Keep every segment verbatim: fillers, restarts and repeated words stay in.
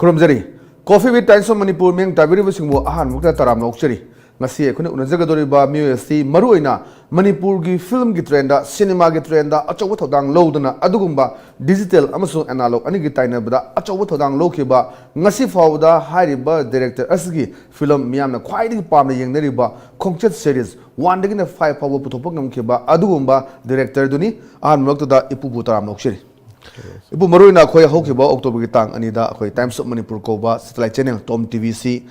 ꯈꯨꯔꯨꯝꯖꯔꯤ꯫ Coffee with Times of Manipur ꯃꯤꯌꯥꯝ ꯇꯥꯕꯤꯔꯤꯕꯁꯤꯡꯕꯨ ꯑꯍꯥꯟꯕꯃꯛꯇ ꯇꯔꯥꯝꯅ ꯑꯣꯛꯆꯔꯤ꯫ ꯉꯁꯤ ꯑꯩꯈꯣꯏꯅ ꯎꯅꯖꯒꯗꯧꯔꯤꯕ ꯃꯤꯑꯣꯏ ꯑꯁꯤ ꯃꯔꯨꯑꯣꯏꯅ ꯃꯅꯤꯄꯨꯔꯒꯤ ꯐꯤꯂꯝꯒꯤ ꯇ꯭ꯔꯦꯟꯗ, ꯁꯤꯅꯦꯃꯥꯒꯤ ꯇ꯭ꯔꯦꯟꯗ ꯑꯆꯧꯕ ꯊꯧꯗꯥꯡ ꯂꯧꯗꯨꯅ, ꯑꯗꯨꯒꯨꯝꯕ ꯗꯤꯖꯤꯇꯦꯜ ꯑꯃꯁꯨꯡ ꯑꯦꯅꯥꯂꯣꯛ ꯑꯅꯤꯒꯤ ꯇꯥꯏꯅꯕꯗ ꯑꯆꯧꯕ ꯊꯧꯗꯥꯡ ꯂꯧꯈꯤꯕ, ꯉꯁꯤ ꯐꯥꯎꯕꯗ ꯍꯥꯏꯔꯤꯕ ꯗꯤꯔꯦꯛꯇꯔ ꯑꯁꯤꯒꯤ ꯐꯤꯂꯝ ꯃꯤꯌꯥꯝꯅ ꯈ꯭ꯋꯥꯏꯗꯒꯤ ꯄꯥꯝꯅ ꯌꯦꯡꯅꯔꯤꯕ ꯈꯣꯡꯆꯠ ꯁꯦꯔꯤꯁ ꯋꯥꯟꯗꯒꯤꯅ ꯐꯥꯏꯚ ꯐꯥꯎꯕ ꯄꯨꯊꯣꯛꯄ ꯉꯝꯈꯤꯕ ꯑꯗꯨꯒꯨꯝꯕ ꯗꯤꯔꯦꯛꯇꯔꯗꯨꯅꯤ꯫ ꯑꯍꯥꯟꯕ ꯃꯛꯇꯗ ꯏꯄꯨꯕꯨ ꯇꯔꯥꯝꯅ ꯑꯣꯛꯆꯔꯤ꯫ ꯏꯄꯨ, ꯃꯔꯨꯑꯣꯏꯅ ꯑꯩꯈꯣꯏ ꯍꯧꯈꯤꯕ ꯑꯣꯛꯇꯣꯕꯔꯒꯤ ꯇꯥꯡ ꯑꯅꯤꯗ ꯑꯩꯈꯣꯏ Times of Manipur ꯀꯧꯕ ꯁꯦꯇꯦꯂꯥꯏꯠ ꯆꯦꯅꯦꯜ, ꯇꯣꯝ ꯇꯤ ꯚꯤ ꯁꯤ,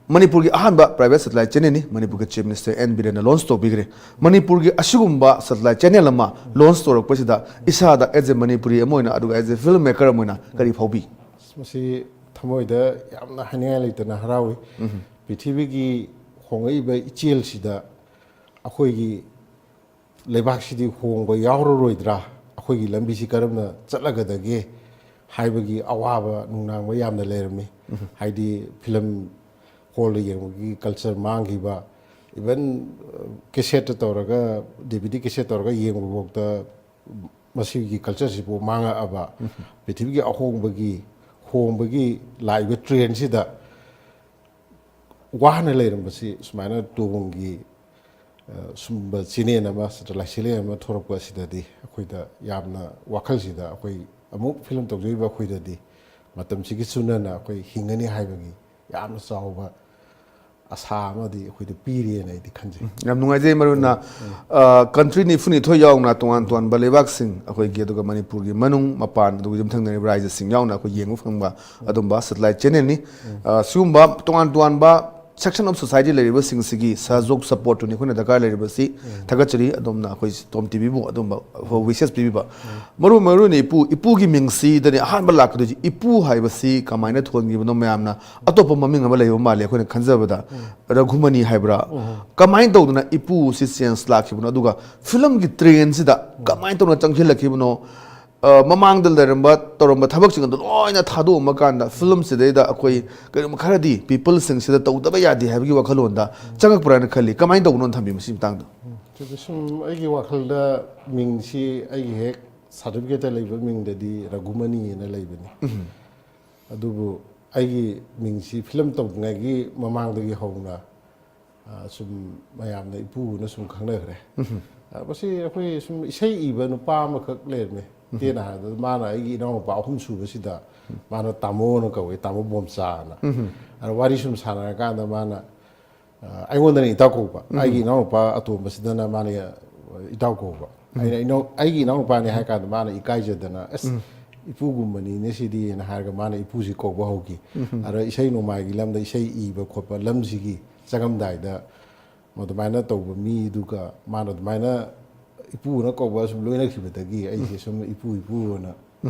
ꯃꯅꯤꯄꯨꯔꯒꯤ ꯑꯍꯥꯟꯕ ꯄ꯭ꯔꯥꯏꯚꯦꯠ ꯁꯦꯇꯦꯂꯥꯏꯠ ꯆꯦꯅꯦꯜꯅꯤ꯫ ꯃꯅꯤꯄꯨꯔꯒꯤ ꯆꯤꯐ ꯃꯤꯅꯤꯁꯇꯔ ꯑꯦꯟ ꯕꯤꯔꯦꯟꯅ ꯂꯣꯟꯆ ꯇꯧꯕꯤꯈ꯭ꯔꯦ꯫ ꯃꯅꯤꯄꯨꯔꯒꯤ ꯑꯁꯤꯒꯨꯝꯕ ꯁꯦꯇꯦꯂꯥꯏꯠ ꯆꯦꯅꯦꯜ ꯑꯃ ꯂꯣꯟꯆ ꯇꯧꯔꯛꯄꯁꯤꯗ ꯏꯁꯥꯗ as a ꯃꯅꯤꯄꯨꯔꯤ ꯑꯃ ꯑꯣꯏꯅ, ꯑꯗꯨꯒ as a film maker ꯑꯃ ꯑꯣꯏꯅ ꯀꯔꯤ ꯐꯥꯎꯕꯤ? ꯃꯁꯤ ꯊꯃꯣꯏꯗ ꯌꯥꯝꯅ ꯍꯥꯏꯅꯤꯡꯉꯥꯏ ꯂꯩꯇꯅ ꯍꯔꯥꯎꯏ꯫ ꯄ꯭ꯔꯤꯊꯤꯕꯤꯒꯤ ꯍꯣꯡꯂꯛꯏꯕ ꯏꯆꯦꯜꯁꯤꯗ ꯑꯩꯈꯣꯏꯒꯤ ꯂꯩꯕꯥꯛꯁꯤꯗꯤ ꯍꯣꯡꯕ ꯌꯥꯎꯔꯔꯣꯏꯗ꯭ꯔꯥ, ꯑꯩꯈꯣꯏꯒꯤ ꯂꯝꯕꯤꯁꯤ ꯀꯔꯝꯅ ꯆꯠꯂꯒꯗꯒꯦ ꯍꯥꯏꯕꯒꯤ ꯑꯋꯥꯕ ꯅꯨꯡꯅꯥꯡꯕ ꯌꯥꯝꯅ ꯂꯩꯔꯝꯃꯤ꯫ ꯍꯥꯏꯗꯤ ꯐꯤꯂꯝ ꯍꯣꯜꯗ ꯌꯦꯡꯕꯒꯤ ꯀꯜꯆꯔ ꯃꯥꯡꯈꯤꯕ, ꯏꯚꯟ ꯀꯦꯁꯦꯠꯇ ꯇꯧꯔꯒ, ꯗꯤ ꯚꯤ ꯗꯤ ꯀꯦꯁꯦꯠ ꯇꯧꯔꯒ ꯌꯦꯡꯕꯐꯥꯎꯗ ꯃꯁꯤꯒꯤ ꯀꯜꯆꯔꯁꯤꯕꯨ ꯃꯥꯡꯉꯛꯑꯕ꯫ ꯄ꯭ꯔꯤꯊꯤꯕꯤꯒꯤ ꯑꯍꯣꯡꯕꯒꯤ, ꯍꯣꯡꯕꯒꯤ ꯂꯥꯛꯏꯕ ꯇ꯭ꯔꯦꯟꯁꯤꯗ ꯋꯥꯅ ꯂꯩꯔꯝꯕꯁꯤ ꯁꯨꯃꯥꯏꯅ ꯇꯣꯡꯒꯤ, ꯑ, ꯁꯨꯝꯕ ꯆꯦꯅꯦꯜ ꯑꯃ, ꯁꯦꯇꯦꯂꯥꯏꯠ ꯆꯦꯅꯦꯜ ꯑꯃ ꯊꯣꯔꯛꯄ ꯑꯁꯤꯗꯗꯤ ꯑꯩꯈꯣꯏꯗ ꯌꯥꯝꯅ ꯋꯥꯈꯜꯁꯤꯗ, ꯑꯩꯈꯣꯏ ꯑꯃꯨꯛ ꯐꯤꯂꯝ ꯇꯧꯖꯔꯤꯕ ꯑꯩꯈꯣꯏꯗꯗꯤ ꯃꯇꯝꯁꯤꯒꯤ ꯆꯨꯅꯅ ꯑꯩꯈꯣꯏ ꯍꯤꯡꯒꯅꯤ ꯍꯥꯏꯕꯒꯤ ꯌꯥꯝꯅ ꯆꯥꯎꯕ ꯑꯁꯥ ꯑꯃꯗꯤ ꯑꯩꯈꯣꯏꯗ ꯄꯤꯔꯦꯅ ꯑꯩꯗꯤ ꯈꯟꯖꯩ꯫ ꯌꯥꯝ ꯅꯨꯡꯉꯥꯏꯖꯩ꯫ ꯃꯔꯨ ꯑꯣꯏꯅ, ꯑ, ꯀꯟꯇ꯭ꯔꯤ ꯅꯤꯐꯨꯅꯤꯊꯣꯏ ꯌꯥꯎꯅ ꯇꯣꯉꯥꯟ ꯇꯣꯉꯥꯟꯕ ꯂꯩꯕꯥꯛꯁꯤꯡ ꯑꯩꯈꯣꯏꯒꯤ, ꯑꯗꯨꯒ ꯃꯅꯤꯄꯨꯔꯒꯤ ꯃꯅꯨꯡ ꯃꯄꯥꯟ, ꯑꯗꯨꯒ ꯌꯨꯝꯊꯪꯅꯔꯤꯕ ꯔꯥꯖ꯭ꯌꯁꯤꯡ ꯌꯥꯎꯅ ꯑꯩꯈꯣꯏ ꯌꯦꯡꯕ ꯐꯪꯕ ꯑꯗꯨꯝꯕ ꯁꯦꯇꯦꯂꯥꯏꯠ ꯆꯦꯅꯦꯜꯅꯤ꯫ ꯑ, ꯁꯤꯒꯨꯝꯕ ꯇꯣꯉꯥꯟ ꯇꯣꯉꯥꯟꯕ section of society ꯂꯩꯔꯤꯕꯁꯤꯡꯁꯤꯒꯤ ꯁꯍꯖꯣꯛ, ꯁꯞꯄꯣꯔꯠꯇꯨꯅꯤ ꯑꯩꯈꯣꯏꯅ ꯗꯔꯀꯥꯔ ꯂꯩꯔꯤꯕꯁꯤ꯫ ꯊꯥꯒꯠꯆꯔꯤ ꯑꯗꯣꯝꯅ ꯑꯩꯈꯣꯏ ꯇꯣꯝ ꯇꯤ ꯚꯤꯕꯨ ꯑꯗꯨꯝꯕ ꯋꯤꯁꯦꯁ ꯄꯤꯕꯤꯕ꯫ ꯃꯔꯨ ꯃꯔꯨ ꯑꯣꯏꯅ ꯏꯄꯨ, ꯏꯄꯨꯒꯤ ꯃꯤꯡꯁꯤꯗꯅꯤ ꯑꯍꯥꯟꯕ ꯂꯥꯛꯀꯗꯣꯏꯁꯤ꯫ ꯏꯄꯨ ꯍꯥꯏꯕꯁꯤ ꯀꯃꯥꯏꯅ ꯊꯣꯟꯈꯤꯕꯅꯣ ꯃꯌꯥꯝꯅ ꯑꯇꯣꯞꯄ ꯃꯃꯤꯡ ꯑꯃ ꯂꯩꯕ ꯃꯥꯜꯂꯦ ꯑꯩꯈꯣꯏꯅ ꯈꯟꯖꯕꯗ, ꯔꯘꯨꯃꯅꯤ ꯍꯥꯏꯕ꯭ꯔꯥ? ꯀꯃꯥꯏꯅ ꯇꯧꯗꯅ ꯏꯄꯨꯁꯤ ꯆꯦꯟꯖ ꯂꯥꯛꯈꯤꯕꯅꯣ? ꯑꯗꯨꯒ ꯐꯤꯂꯝꯒꯤ ꯇ꯭ꯔꯦꯟꯁꯤꯗ ꯀꯃꯥꯏꯅ ꯇꯧꯅ ꯆꯪꯁꯤꯜꯂꯛꯈꯤꯕꯅꯣ? ꯑ, ꯃꯃꯥꯡꯗ ꯂꯩꯔꯝꯕ, ꯇꯧꯔꯝꯕ ꯊꯕꯛꯁꯤꯡ ꯑꯗꯨ ꯂꯣꯏꯅ ꯊꯥꯗꯣꯛꯑꯝꯕ ꯀꯥꯟꯗ ꯐꯤꯂꯝꯁꯤꯗꯩꯗ ꯑꯩꯈꯣꯏ ꯀꯔꯤꯒꯨꯝꯕ ꯈꯔꯗꯤ ꯄꯤꯄꯜꯁꯤꯡꯁꯤꯗ ꯇꯧꯗꯕ ꯌꯥꯗꯦ ꯍꯥꯏꯕꯒꯤ ꯋꯥꯈꯜꯂꯣꯟꯗ ꯆꯪꯉꯛꯄ꯭ꯔꯥꯅ ꯈꯜꯂꯤ꯫ ꯀꯃꯥꯏꯅ ꯇꯧꯕꯅꯣꯅ ꯊꯝꯕꯤ ꯃꯁꯤꯒꯤ ꯃꯇꯥꯡꯗ? ꯁꯤꯗ ꯁꯨꯝ ꯑꯩꯒꯤ ꯋꯥꯈꯜꯗ ꯃꯤꯡꯁꯤ ꯑꯩꯒꯤ ꯍꯦꯛ ꯁꯥꯔꯇꯤꯐꯤꯀꯦꯠꯇ ꯂꯩꯕ ꯃꯤꯡꯗꯗꯤ ꯔꯘꯨꯃꯅꯤ ꯍꯥꯏꯅ ꯂꯩꯕꯅꯤ꯫ ꯑꯗꯨꯕꯨ ꯑꯩꯒꯤ ꯃꯤꯡꯁꯤ ꯐꯤꯂꯝ ꯇꯧꯗ꯭ꯔꯤꯉꯩꯒꯤ ꯃꯃꯥꯡꯗꯒꯤ ꯍꯧꯅ, ꯑ, ꯁꯨꯝ ꯃꯌꯥꯝꯅ ꯏꯄꯨꯅ ꯁꯨꯝ ꯈꯪꯅꯈ꯭ꯔꯦ꯫ ꯑ, ꯃꯁꯤ ꯑꯩꯈꯣꯏ ꯁꯨꯝ ꯏꯁꯩ ꯏꯕ ꯅꯨꯄꯥ ꯑꯃꯈꯛ ꯂꯩꯔꯝꯃꯦ꯫ ꯇꯦꯟꯅ ꯍꯥꯏꯔꯕꯗ ꯃꯥꯅ ꯑꯩꯒꯤ ꯏꯅꯥꯎꯅꯨꯄꯥ ꯑꯍꯨꯝ ꯁꯨꯕꯁꯤꯗ ꯃꯥꯅ ꯇꯥꯃꯣꯅ ꯀꯧꯋꯦ, ꯇꯥꯃꯣ ꯕꯣꯝꯆꯥꯅ꯫ ꯑꯗ ꯋꯥꯔꯤ ꯁꯨꯝ ꯁꯥꯟꯅꯔꯀꯥꯟꯗ ꯃꯥꯅ, ꯑ, ꯑꯩꯉꯣꯟꯗꯅ ꯏꯇꯥꯎ ꯀꯧꯕ, ꯑꯩꯒꯤ ꯏꯅꯥꯎꯅꯨꯄꯥ ꯑꯇꯣꯝꯕꯁꯤꯗꯅ ꯃꯥꯅ, ꯑ, ꯏꯇꯥꯎ ꯀꯧꯕ꯫ ꯑꯩꯅ ꯏꯅꯥꯎ-, ꯑꯩꯒꯤ ꯏꯅꯥꯎꯅꯨꯄꯥꯅꯤ ꯍꯥꯏ ꯀꯥꯟꯗ ꯃꯥꯅ ꯏꯀꯥꯏꯖꯗꯅ, "ꯑꯁ, ꯏꯄꯨꯒꯨꯝꯕꯅꯤꯅꯦ ꯁꯤꯗꯤꯅ" ꯍꯥꯏꯔꯒ ꯃꯥꯅ ꯏꯄꯨꯁꯤ ꯀꯧꯕ ꯍꯧꯈꯤ꯫ ꯑꯗ ꯏꯁꯩ ꯅꯣꯡꯃꯥꯏꯒꯤ ꯂꯝꯗ, ꯏꯁꯩ ꯏꯕ ꯈꯣꯠꯄ ꯂꯝꯁꯤꯒꯤ ꯆꯪꯉꯝꯗꯥꯏꯗ ꯑꯗꯨꯃꯥꯏꯅ ꯇꯧꯕ ꯃꯤꯗꯨꯒ ꯃꯥꯅ ꯑꯗꯨꯃꯥꯏꯅ ꯏꯄꯨꯅ ꯀꯧꯕ ꯁꯨꯝ ꯂꯣꯏꯅꯈꯤꯕꯗꯒꯤ ꯑꯩꯁꯦ ꯁꯨꯝ ꯏꯄꯨ ꯏꯄꯨꯅ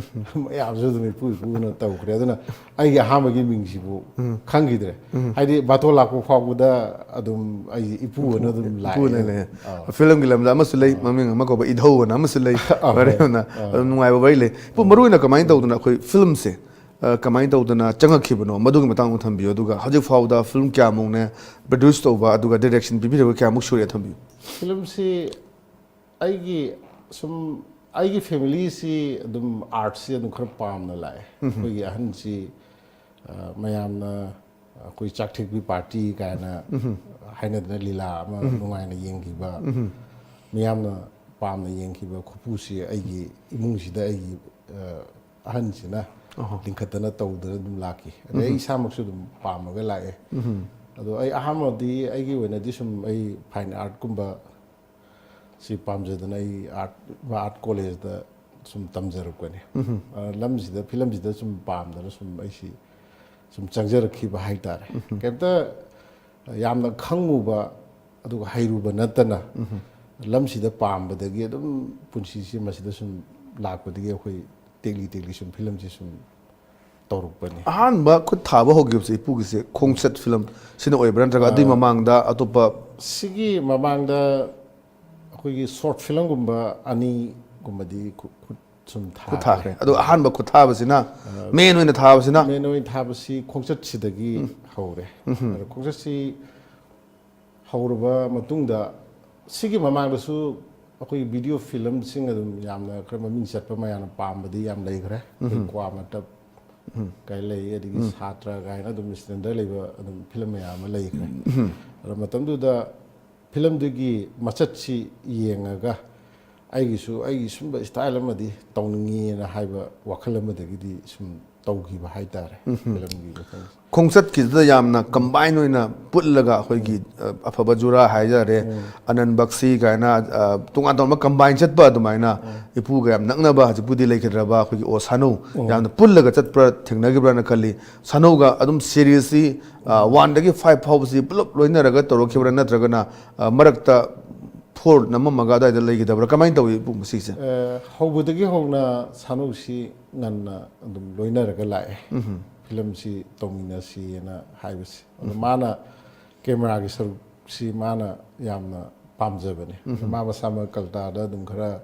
ꯃꯌꯥꯝꯁꯨ ꯑꯗꯨꯝ ꯏꯄꯨ ꯏꯄꯨꯅ ꯇꯧꯈ꯭ꯔꯦ꯫ ꯑꯗꯨꯅ ꯑꯩꯒꯤ ꯑꯍꯥꯟꯕꯒꯤ ꯃꯤꯡꯁꯤꯕꯨ ꯈꯪꯈꯤꯗ꯭ꯔꯦ꯫ ꯍꯥꯏꯗꯤ ꯕꯥꯇꯣꯟ ꯂꯥꯛꯄ ꯐꯥꯎꯕꯗ ꯑꯗꯨꯝ ꯑꯩꯁꯦ ꯏꯄꯨ ꯑꯅ ꯑꯗꯨꯝ ꯏꯄꯨ ꯑꯅ ꯂꯥꯛꯑꯦ꯫ ꯂꯩ꯫ ꯑꯥ꯫ ꯐꯤꯂꯝꯒꯤ ꯂꯝꯗ ꯑꯃꯁꯨ ꯂꯩ, ꯑꯥ꯫ ꯃꯃꯤꯡ ꯑꯃ ꯀꯧꯕ ꯏꯙꯧ ꯑꯅ ꯑꯃꯁꯨ ꯂꯩ꯫ ꯑꯥ, ꯋꯥꯔꯤ ꯍꯣꯏ꯫ ꯑꯃꯅ ꯑꯥ꯫ ꯑꯗꯨꯝ ꯅꯨꯡꯉꯥꯏꯕ ꯋꯥꯔꯤ ꯂꯩ꯫ ꯏꯄꯨ, ꯃꯔꯨ ꯑꯣꯏꯅ ꯀꯃꯥꯏꯅ ꯇꯧꯗꯅ ꯑꯩꯈꯣꯏ ꯐꯤꯂꯝꯁꯦ, ꯑ, ꯀꯃꯥꯏꯅ ꯇꯧꯗꯅ ꯆꯪꯉꯛꯈꯤꯕꯅꯣ, ꯃꯗꯨꯒꯤ ꯃꯇꯥꯡꯗ ꯊꯝꯕꯤꯌꯨ꯫ ꯑꯗꯨꯒ ꯍꯧꯖꯤꯛ ꯐꯥꯎꯕꯗ ꯐꯤꯂꯝ ꯀꯌꯥꯃꯨꯛꯅꯦ ꯄ꯭ꯔꯗ꯭ꯌꯨꯁ ꯇꯧꯕ, ꯑꯗꯨꯒ ꯗꯥꯏꯔꯦꯛꯁꯟ ꯄꯤꯕꯤꯔꯕ ꯀꯌꯥꯃꯨꯛ ꯁꯨꯔꯦ ꯊꯝꯕꯤꯌꯨ꯫ ꯐꯤꯂꯝꯁꯤ ꯑꯩꯒꯤ ꯁꯨꯝ, ꯑꯩꯒꯤ ꯐꯦꯃꯤꯂꯤꯁꯤ ꯑꯗꯨꯝ ꯑꯥꯔꯠꯁꯤ ꯑꯗꯨꯝ ꯈꯔ ꯄꯥꯝꯅ ꯂꯥꯛꯑꯦ꯫ ꯑꯩꯈꯣꯏꯒꯤ ꯑꯍꯟꯁꯤ, ꯑ, ꯃꯌꯥꯝꯅ ꯑꯩꯈꯣꯏ ꯆꯥꯛ ꯊꯦꯛꯄꯤ ꯄꯥꯔꯇꯤ ꯀꯥꯏꯅ ꯍꯥꯏꯅꯗꯅ ꯂꯤꯂꯥ ꯑꯃ ꯅꯨꯡꯉꯥꯏꯅ ꯌꯦꯡꯈꯤꯕ, ꯃꯤꯌꯥꯝꯅ ꯄꯥꯝꯅ ꯌꯦꯡꯈꯤꯕ ꯈꯨꯄꯨꯁꯤ ꯑꯩꯒꯤ ꯏꯃꯨꯡꯁꯤꯗ ꯑꯩꯒꯤ, ꯑ, ꯑꯍꯟꯁꯤꯅ ꯑꯣꯍꯣ꯫ ꯂꯤꯡꯈꯠꯇꯅ ꯇꯧꯗꯅ ꯑꯗꯨꯝ ꯂꯥꯛꯈꯤ꯫ ꯑꯗꯩ ꯑꯩ ꯏꯁꯥꯃꯛꯁꯨ ꯑꯗꯨꯝ ꯄꯥꯝꯃꯒ ꯂꯥꯛꯑꯦ꯫ ꯑꯗꯣ ꯑꯩ ꯑꯍꯥꯟꯕꯗꯤ ꯑꯩꯒꯤ ꯑꯣꯏꯅꯗꯤ ꯁꯨꯝ ꯑꯩ ꯐꯥꯏꯟ ꯑꯥꯔꯠꯀꯨꯝꯕ ꯁꯤ ꯄꯥꯝꯖꯗꯅ ꯑꯩ ꯑꯥꯔꯠ, ꯏꯝꯐꯥꯜ ꯑꯥꯔꯠ ꯀꯣꯂꯦꯖꯇ ꯁꯨꯝ ꯇꯝꯖꯔꯛꯄꯅꯤ꯫ ꯑ, ꯂꯝꯁꯤꯗ, ꯐꯤꯂꯝꯁꯤꯗ ꯁꯨꯝ ꯄꯥꯝꯗꯅ ꯁꯨꯝ ꯑꯩꯁꯤ ꯁꯨꯝ ꯆꯪꯖꯔꯛꯈꯤꯕ ꯍꯥꯏꯇꯥꯔꯦ꯫ ꯀꯩꯝꯇ ꯌꯥꯝꯅ ꯈꯪꯉꯨꯕ ꯑꯗꯨꯒ ꯍꯩꯔꯨꯕ ꯅꯠꯇꯅ ꯂꯝꯁꯤꯗ ꯄꯥꯝꯕꯗꯒꯤ ꯑꯗꯨꯝ ꯄꯨꯟꯁꯤꯁꯤ ꯃꯁꯤꯗ ꯁꯨꯝ ꯂꯥꯛꯄꯗꯒꯤ ꯑꯩꯈꯣꯏ ꯇꯦꯛꯂꯤ ꯇꯦꯛꯂꯤ ꯁꯨꯝ ꯐꯤꯂꯝꯁꯤ ꯁꯨꯝ ꯇꯧꯔꯛꯄꯅꯤ꯫ ꯑꯍꯥꯟꯕ ꯈꯨꯠ ꯊꯥꯕ ꯍꯧꯈꯤꯕꯁꯦ ꯏꯄꯨꯒꯤꯁꯦ ꯈꯣꯡꯆꯠ ꯐꯤꯂꯝ ꯁꯤꯅ ꯑꯣꯏꯕ꯭ꯔꯥ, ꯅꯠꯇ꯭ꯔꯒ ꯑꯗꯨꯏ ꯑꯥ꯫ ꯃꯃꯥꯡꯗ ꯑꯇꯣꯞꯄ? ꯁꯤꯒꯤ ꯃꯃꯥꯡꯗ ꯑꯩꯈꯣꯏꯒꯤ ꯁꯣꯔꯠ ꯐꯤꯂꯝꯒꯨꯝꯕ ꯑꯅꯤꯒꯨꯝꯕꯗꯤ ꯈꯨ-, ꯈꯨꯠ ꯁꯨꯝ ꯈꯨꯠ ꯊꯥꯈ꯭ꯔꯦ꯫ ꯊꯥꯈ꯭ꯔꯦ꯫ ꯑꯗꯣ ꯑꯍꯥꯟꯕ ꯈꯨꯠ ꯊꯥꯕꯁꯤꯅ, ꯑꯥ꯫ ꯃꯦꯟ ꯑꯣꯏꯅ ꯊꯥꯕꯁꯤꯅ? ꯃꯦꯟ ꯑꯣꯏꯅ ꯊꯥꯕꯁꯤ ꯈꯣꯡꯆꯠꯁꯤꯗꯒꯤ ꯍꯧꯔꯦ꯫ ꯑꯗꯣ ꯈꯣꯡꯆꯠꯁꯤ ꯍꯧꯔꯕ ꯃꯇꯨꯡꯗ, ꯁꯤꯒꯤ ꯃꯃꯥꯡꯗꯁꯨ ꯑꯩꯈꯣꯏꯒꯤ ꯚꯤꯗꯤꯑꯣ ꯐꯤꯂꯝꯁꯤꯡ ꯑꯗꯨꯝ ꯌꯥꯝꯅ ꯈꯔ ꯃꯃꯤꯡ ꯆꯠꯄ, ꯃꯌꯥꯝꯅ ꯄꯥꯝꯕꯗꯤ ꯌꯥꯝ ꯂꯩꯈ꯭ꯔꯦ꯫ ꯑꯩꯈꯣꯏ ꯀ꯭ꯋꯥ ꯃꯇꯞ, ꯀꯥꯏ ꯂꯩ, ꯑꯗꯒꯤ ꯁꯥꯇ꯭ꯔ ꯀꯥꯏꯅ ꯑꯗꯨꯝ ꯁ꯭ꯇꯦꯟꯗꯔꯗ ꯂꯩꯕ ꯑꯗꯨꯝ ꯐꯤꯂꯝ ꯃꯌꯥꯝ ꯑꯃ ꯂꯩꯈ꯭ꯔꯦ꯫ ꯑꯗꯣ ꯃꯇꯝꯗꯨꯗ ꯐꯤꯂꯝꯗꯨꯒꯤ ꯃꯆꯠꯁꯤ ꯌꯦꯡꯉꯒ ꯑꯩꯒꯤꯁꯨ ꯑꯩꯒꯤ ꯁꯨꯝꯕ ꯁ꯭ꯇꯥꯏꯜ ꯑꯃꯗꯤ ꯇꯧꯅꯤꯡꯉꯤꯅ ꯍꯥꯏꯕ ꯋꯥꯈꯜ ꯑꯃꯗꯒꯤꯗꯤ ꯁꯨꯝ ꯇꯧꯈꯤꯕ ꯍꯥꯏꯇꯥꯔꯦ ꯐꯤꯂꯝꯒꯤ ꯃꯇꯥꯡꯁꯦ꯫ ꯈꯣꯡꯆꯠꯀꯤꯗꯨꯗ ꯌꯥꯝꯅ ꯀꯝꯕꯥꯏꯟ ꯑꯣꯏꯅ ꯄꯨꯜꯂꯒ ꯑꯩꯈꯣꯏꯒꯤ ꯑ, ꯑꯐꯕ ꯖꯨꯔꯥ ꯍꯥꯏꯖꯔꯦ, ꯑꯅꯟ ꯕꯛꯁꯤ ꯀꯥꯏꯅ ꯑ, ꯇꯣꯉꯥꯟ ꯇꯣꯉꯥꯟꯕ ꯀꯝꯕꯥꯏꯟ ꯆꯠꯄ ꯑꯗꯨꯃꯥꯏꯅ ꯏꯄꯨꯒ ꯌꯥꯝ ꯅꯛꯅꯕ ꯍꯧꯖꯤꯛꯄꯨꯗꯤ ꯂꯩꯈꯤꯗ꯭ꯔꯕ ꯑꯩꯈꯣꯏꯒꯤ ꯑꯣ ꯁꯥꯅꯨ ꯌꯥꯝꯅ ꯄꯨꯜꯂꯒ ꯆꯠꯄ꯭ꯔꯥ ꯊꯦꯡꯅꯈꯤꯕ꯭ꯔꯥꯅ ꯈꯜꯂꯤ꯫ ꯁꯥꯅꯨꯒ ꯑꯗꯨꯝ ꯁꯦꯔꯤꯁꯁꯤ ꯋꯥꯟꯗꯒꯤ ꯐꯥꯏꯚ ꯐꯥꯎꯕꯁꯤ ꯄꯨꯂꯞ ꯂꯣꯏꯅꯔꯒ ꯇꯧꯔꯛꯈꯤꯕ꯭ꯔꯥ ꯅꯠꯇ꯭ꯔꯒꯅ ꯑ, ꯃꯔꯛꯇ ꯐꯣꯔ ꯅꯝꯃꯝꯃꯒ ꯑꯗꯨꯋꯥꯏꯗ ꯂꯩꯈꯤꯗꯕ꯭ꯔꯥ? ꯀꯃꯥꯏꯅ ꯇꯧꯏ ꯏꯄꯨ ꯃꯁꯤꯁꯦ? ꯑ, ꯍꯧꯕꯗꯒꯤ ꯍꯧꯅ ꯁꯥꯅꯨꯁꯤ ꯉꯟꯅ ꯑꯗꯨꯝ ꯂꯣꯏꯅꯔꯒ ꯂꯥꯛꯑꯦ꯫ ꯐꯤꯂꯝꯁꯤ ꯇꯧꯃꯤꯟꯅꯁꯤꯅ ꯍꯥꯏꯕꯁꯦ꯫ ꯑꯗꯣ ꯃꯥꯅ ꯀꯦꯃꯦꯔꯥꯒꯤ ꯁꯔꯨꯛꯁꯤ ꯃꯥꯅ ꯌꯥꯝꯅ ꯄꯥꯝꯖꯕꯅꯦ꯫ ꯃꯥ ꯃꯁꯥꯃꯛ ꯀꯜꯇꯥꯗ ꯑꯗꯨꯝ ꯈꯔ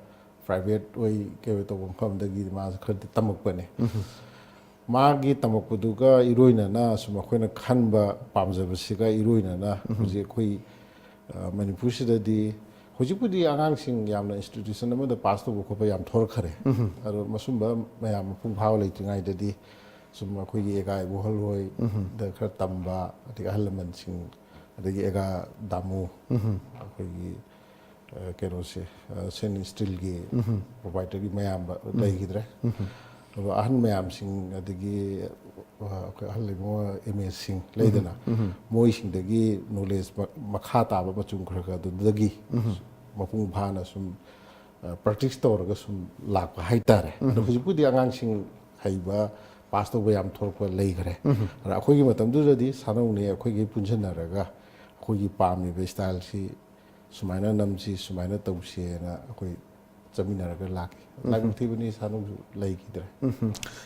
ꯄ꯭ꯔꯥꯏꯚꯦꯠ ꯑꯣꯏ ꯀꯩ ꯑꯣꯏ ꯇꯧꯕ ꯃꯐꯝꯗꯒꯤ ꯃꯥꯁꯨ ꯈꯔꯗꯤ ꯇꯝꯃꯛꯄꯅꯦ꯫ ꯃꯥꯒꯤ ꯇꯝꯃꯛꯄꯗꯨꯒ ꯏꯔꯣꯏꯅꯅ ꯁꯨꯝ ꯑꯩꯈꯣꯏꯅ ꯈꯟꯕ ꯄꯥꯝꯖꯕꯁꯤꯒ ꯏꯔꯣꯏꯅꯅ ꯍꯧꯖꯤꯛ ꯑꯩꯈꯣꯏ ꯑ, ꯃꯅꯤꯄꯨꯔꯁꯤꯗꯗꯤ ꯍꯧꯖꯤꯛꯄꯨꯗꯤ ꯑꯉꯥꯡꯁꯤꯡ ꯌꯥꯝꯅ ꯏꯟꯁꯇꯤꯇ꯭ꯌꯨꯁꯟ ꯑꯃꯗ ꯄꯥꯁ ꯇꯧꯕ ꯈꯣꯠꯄ ꯌꯥꯝ ꯊꯣꯔꯛꯈꯔꯦ꯫ ꯑꯗꯣ ꯃꯁꯨꯝꯕ ꯃꯌꯥꯝ ꯃꯄꯨꯡ ꯐꯥꯕ ꯂꯩꯇ꯭ꯔꯤꯉꯩꯗꯗꯤ ꯁꯨꯝ ꯑꯩꯈꯣꯏꯒꯤ ꯑꯦꯒꯥ ꯏꯕꯣꯍꯜ ꯍꯣꯏꯗ ꯈꯔ ꯇꯝꯕ, ꯑꯗꯒꯤ ꯑꯍꯜ ꯂꯃꯟꯁꯤꯡ, ꯑꯗꯒꯤ ꯑꯦꯒꯥ ꯗꯥꯃꯨ, ꯑꯩꯈꯣꯏꯒꯤ ꯑ, ꯀꯩꯅꯣꯁꯦ, ꯑ, ꯁꯦꯟ ꯁ꯭ꯇꯤꯜꯒꯤ ꯄ꯭ꯔꯣꯄꯥꯏꯇꯔꯒꯤ ꯃꯌꯥꯝꯕ ꯂꯩꯈꯤꯗ꯭ꯔꯦ꯫ ꯑꯗꯣ ꯑꯍꯟ ꯃꯌꯥꯝꯁꯤꯡ, ꯑꯗꯒꯤ ꯑ, ꯑꯩꯈꯣꯏ ꯑꯍꯜ ꯂꯩꯕꯨꯡ ꯑꯦꯝ ꯑꯦꯁꯤꯡ ꯂꯩꯗꯅ, ꯃꯣꯏꯁꯤꯡꯗꯒꯤ ꯅꯣꯂꯦꯖ ꯃꯈꯥ ꯇꯥꯕ ꯃꯆꯨꯝ ꯈꯔ ꯈꯔ ꯑꯗꯨꯗꯒꯤ ꯃꯄꯨꯡ ꯐꯥꯅ ꯁꯨꯝ ꯄ꯭ꯔꯦꯛꯇꯤꯁ ꯇꯧꯔꯒ ꯁꯨꯝ ꯂꯥꯛꯄ ꯍꯥꯏꯇꯥꯔꯦ꯫ ꯑꯗꯣ ꯍꯧꯖꯤꯛꯄꯨꯗꯤ ꯑꯉꯥꯡꯁꯤꯡ ꯍꯩꯕ, ꯄꯥꯁ ꯇꯧꯕ ꯌꯥꯝ ꯊꯣꯛꯂꯛꯄ ꯂꯩꯈ꯭ꯔꯦ꯫ ꯑꯗ ꯑꯩꯈꯣꯏꯒꯤ ꯃꯇꯝꯗꯨꯗꯗꯤ ꯁꯥꯟꯅꯧꯅꯦ ꯑꯩꯈꯣꯏꯒꯤ ꯄꯨꯟꯁꯤꯟꯅꯔꯒ ꯑꯩꯈꯣꯏꯒꯤ ꯄꯥꯝꯃꯤꯕ ꯁ꯭ꯇꯥꯏꯜꯁꯤ ꯁꯨꯃꯥꯏꯅ ꯅꯝꯁꯤ, ꯁꯨꯃꯥꯏꯅ ꯇꯧꯁꯤꯅ ꯑꯩꯈꯣꯏ ꯆꯠꯃꯤꯟꯅꯔꯒ ꯂꯥꯛꯈꯤ꯫ ꯂꯥꯏꯕꯛ ꯊꯤꯕꯅꯤ ꯁꯥꯟꯅꯧꯁꯨ ꯂꯩꯈꯤꯗ꯭ꯔꯦ꯫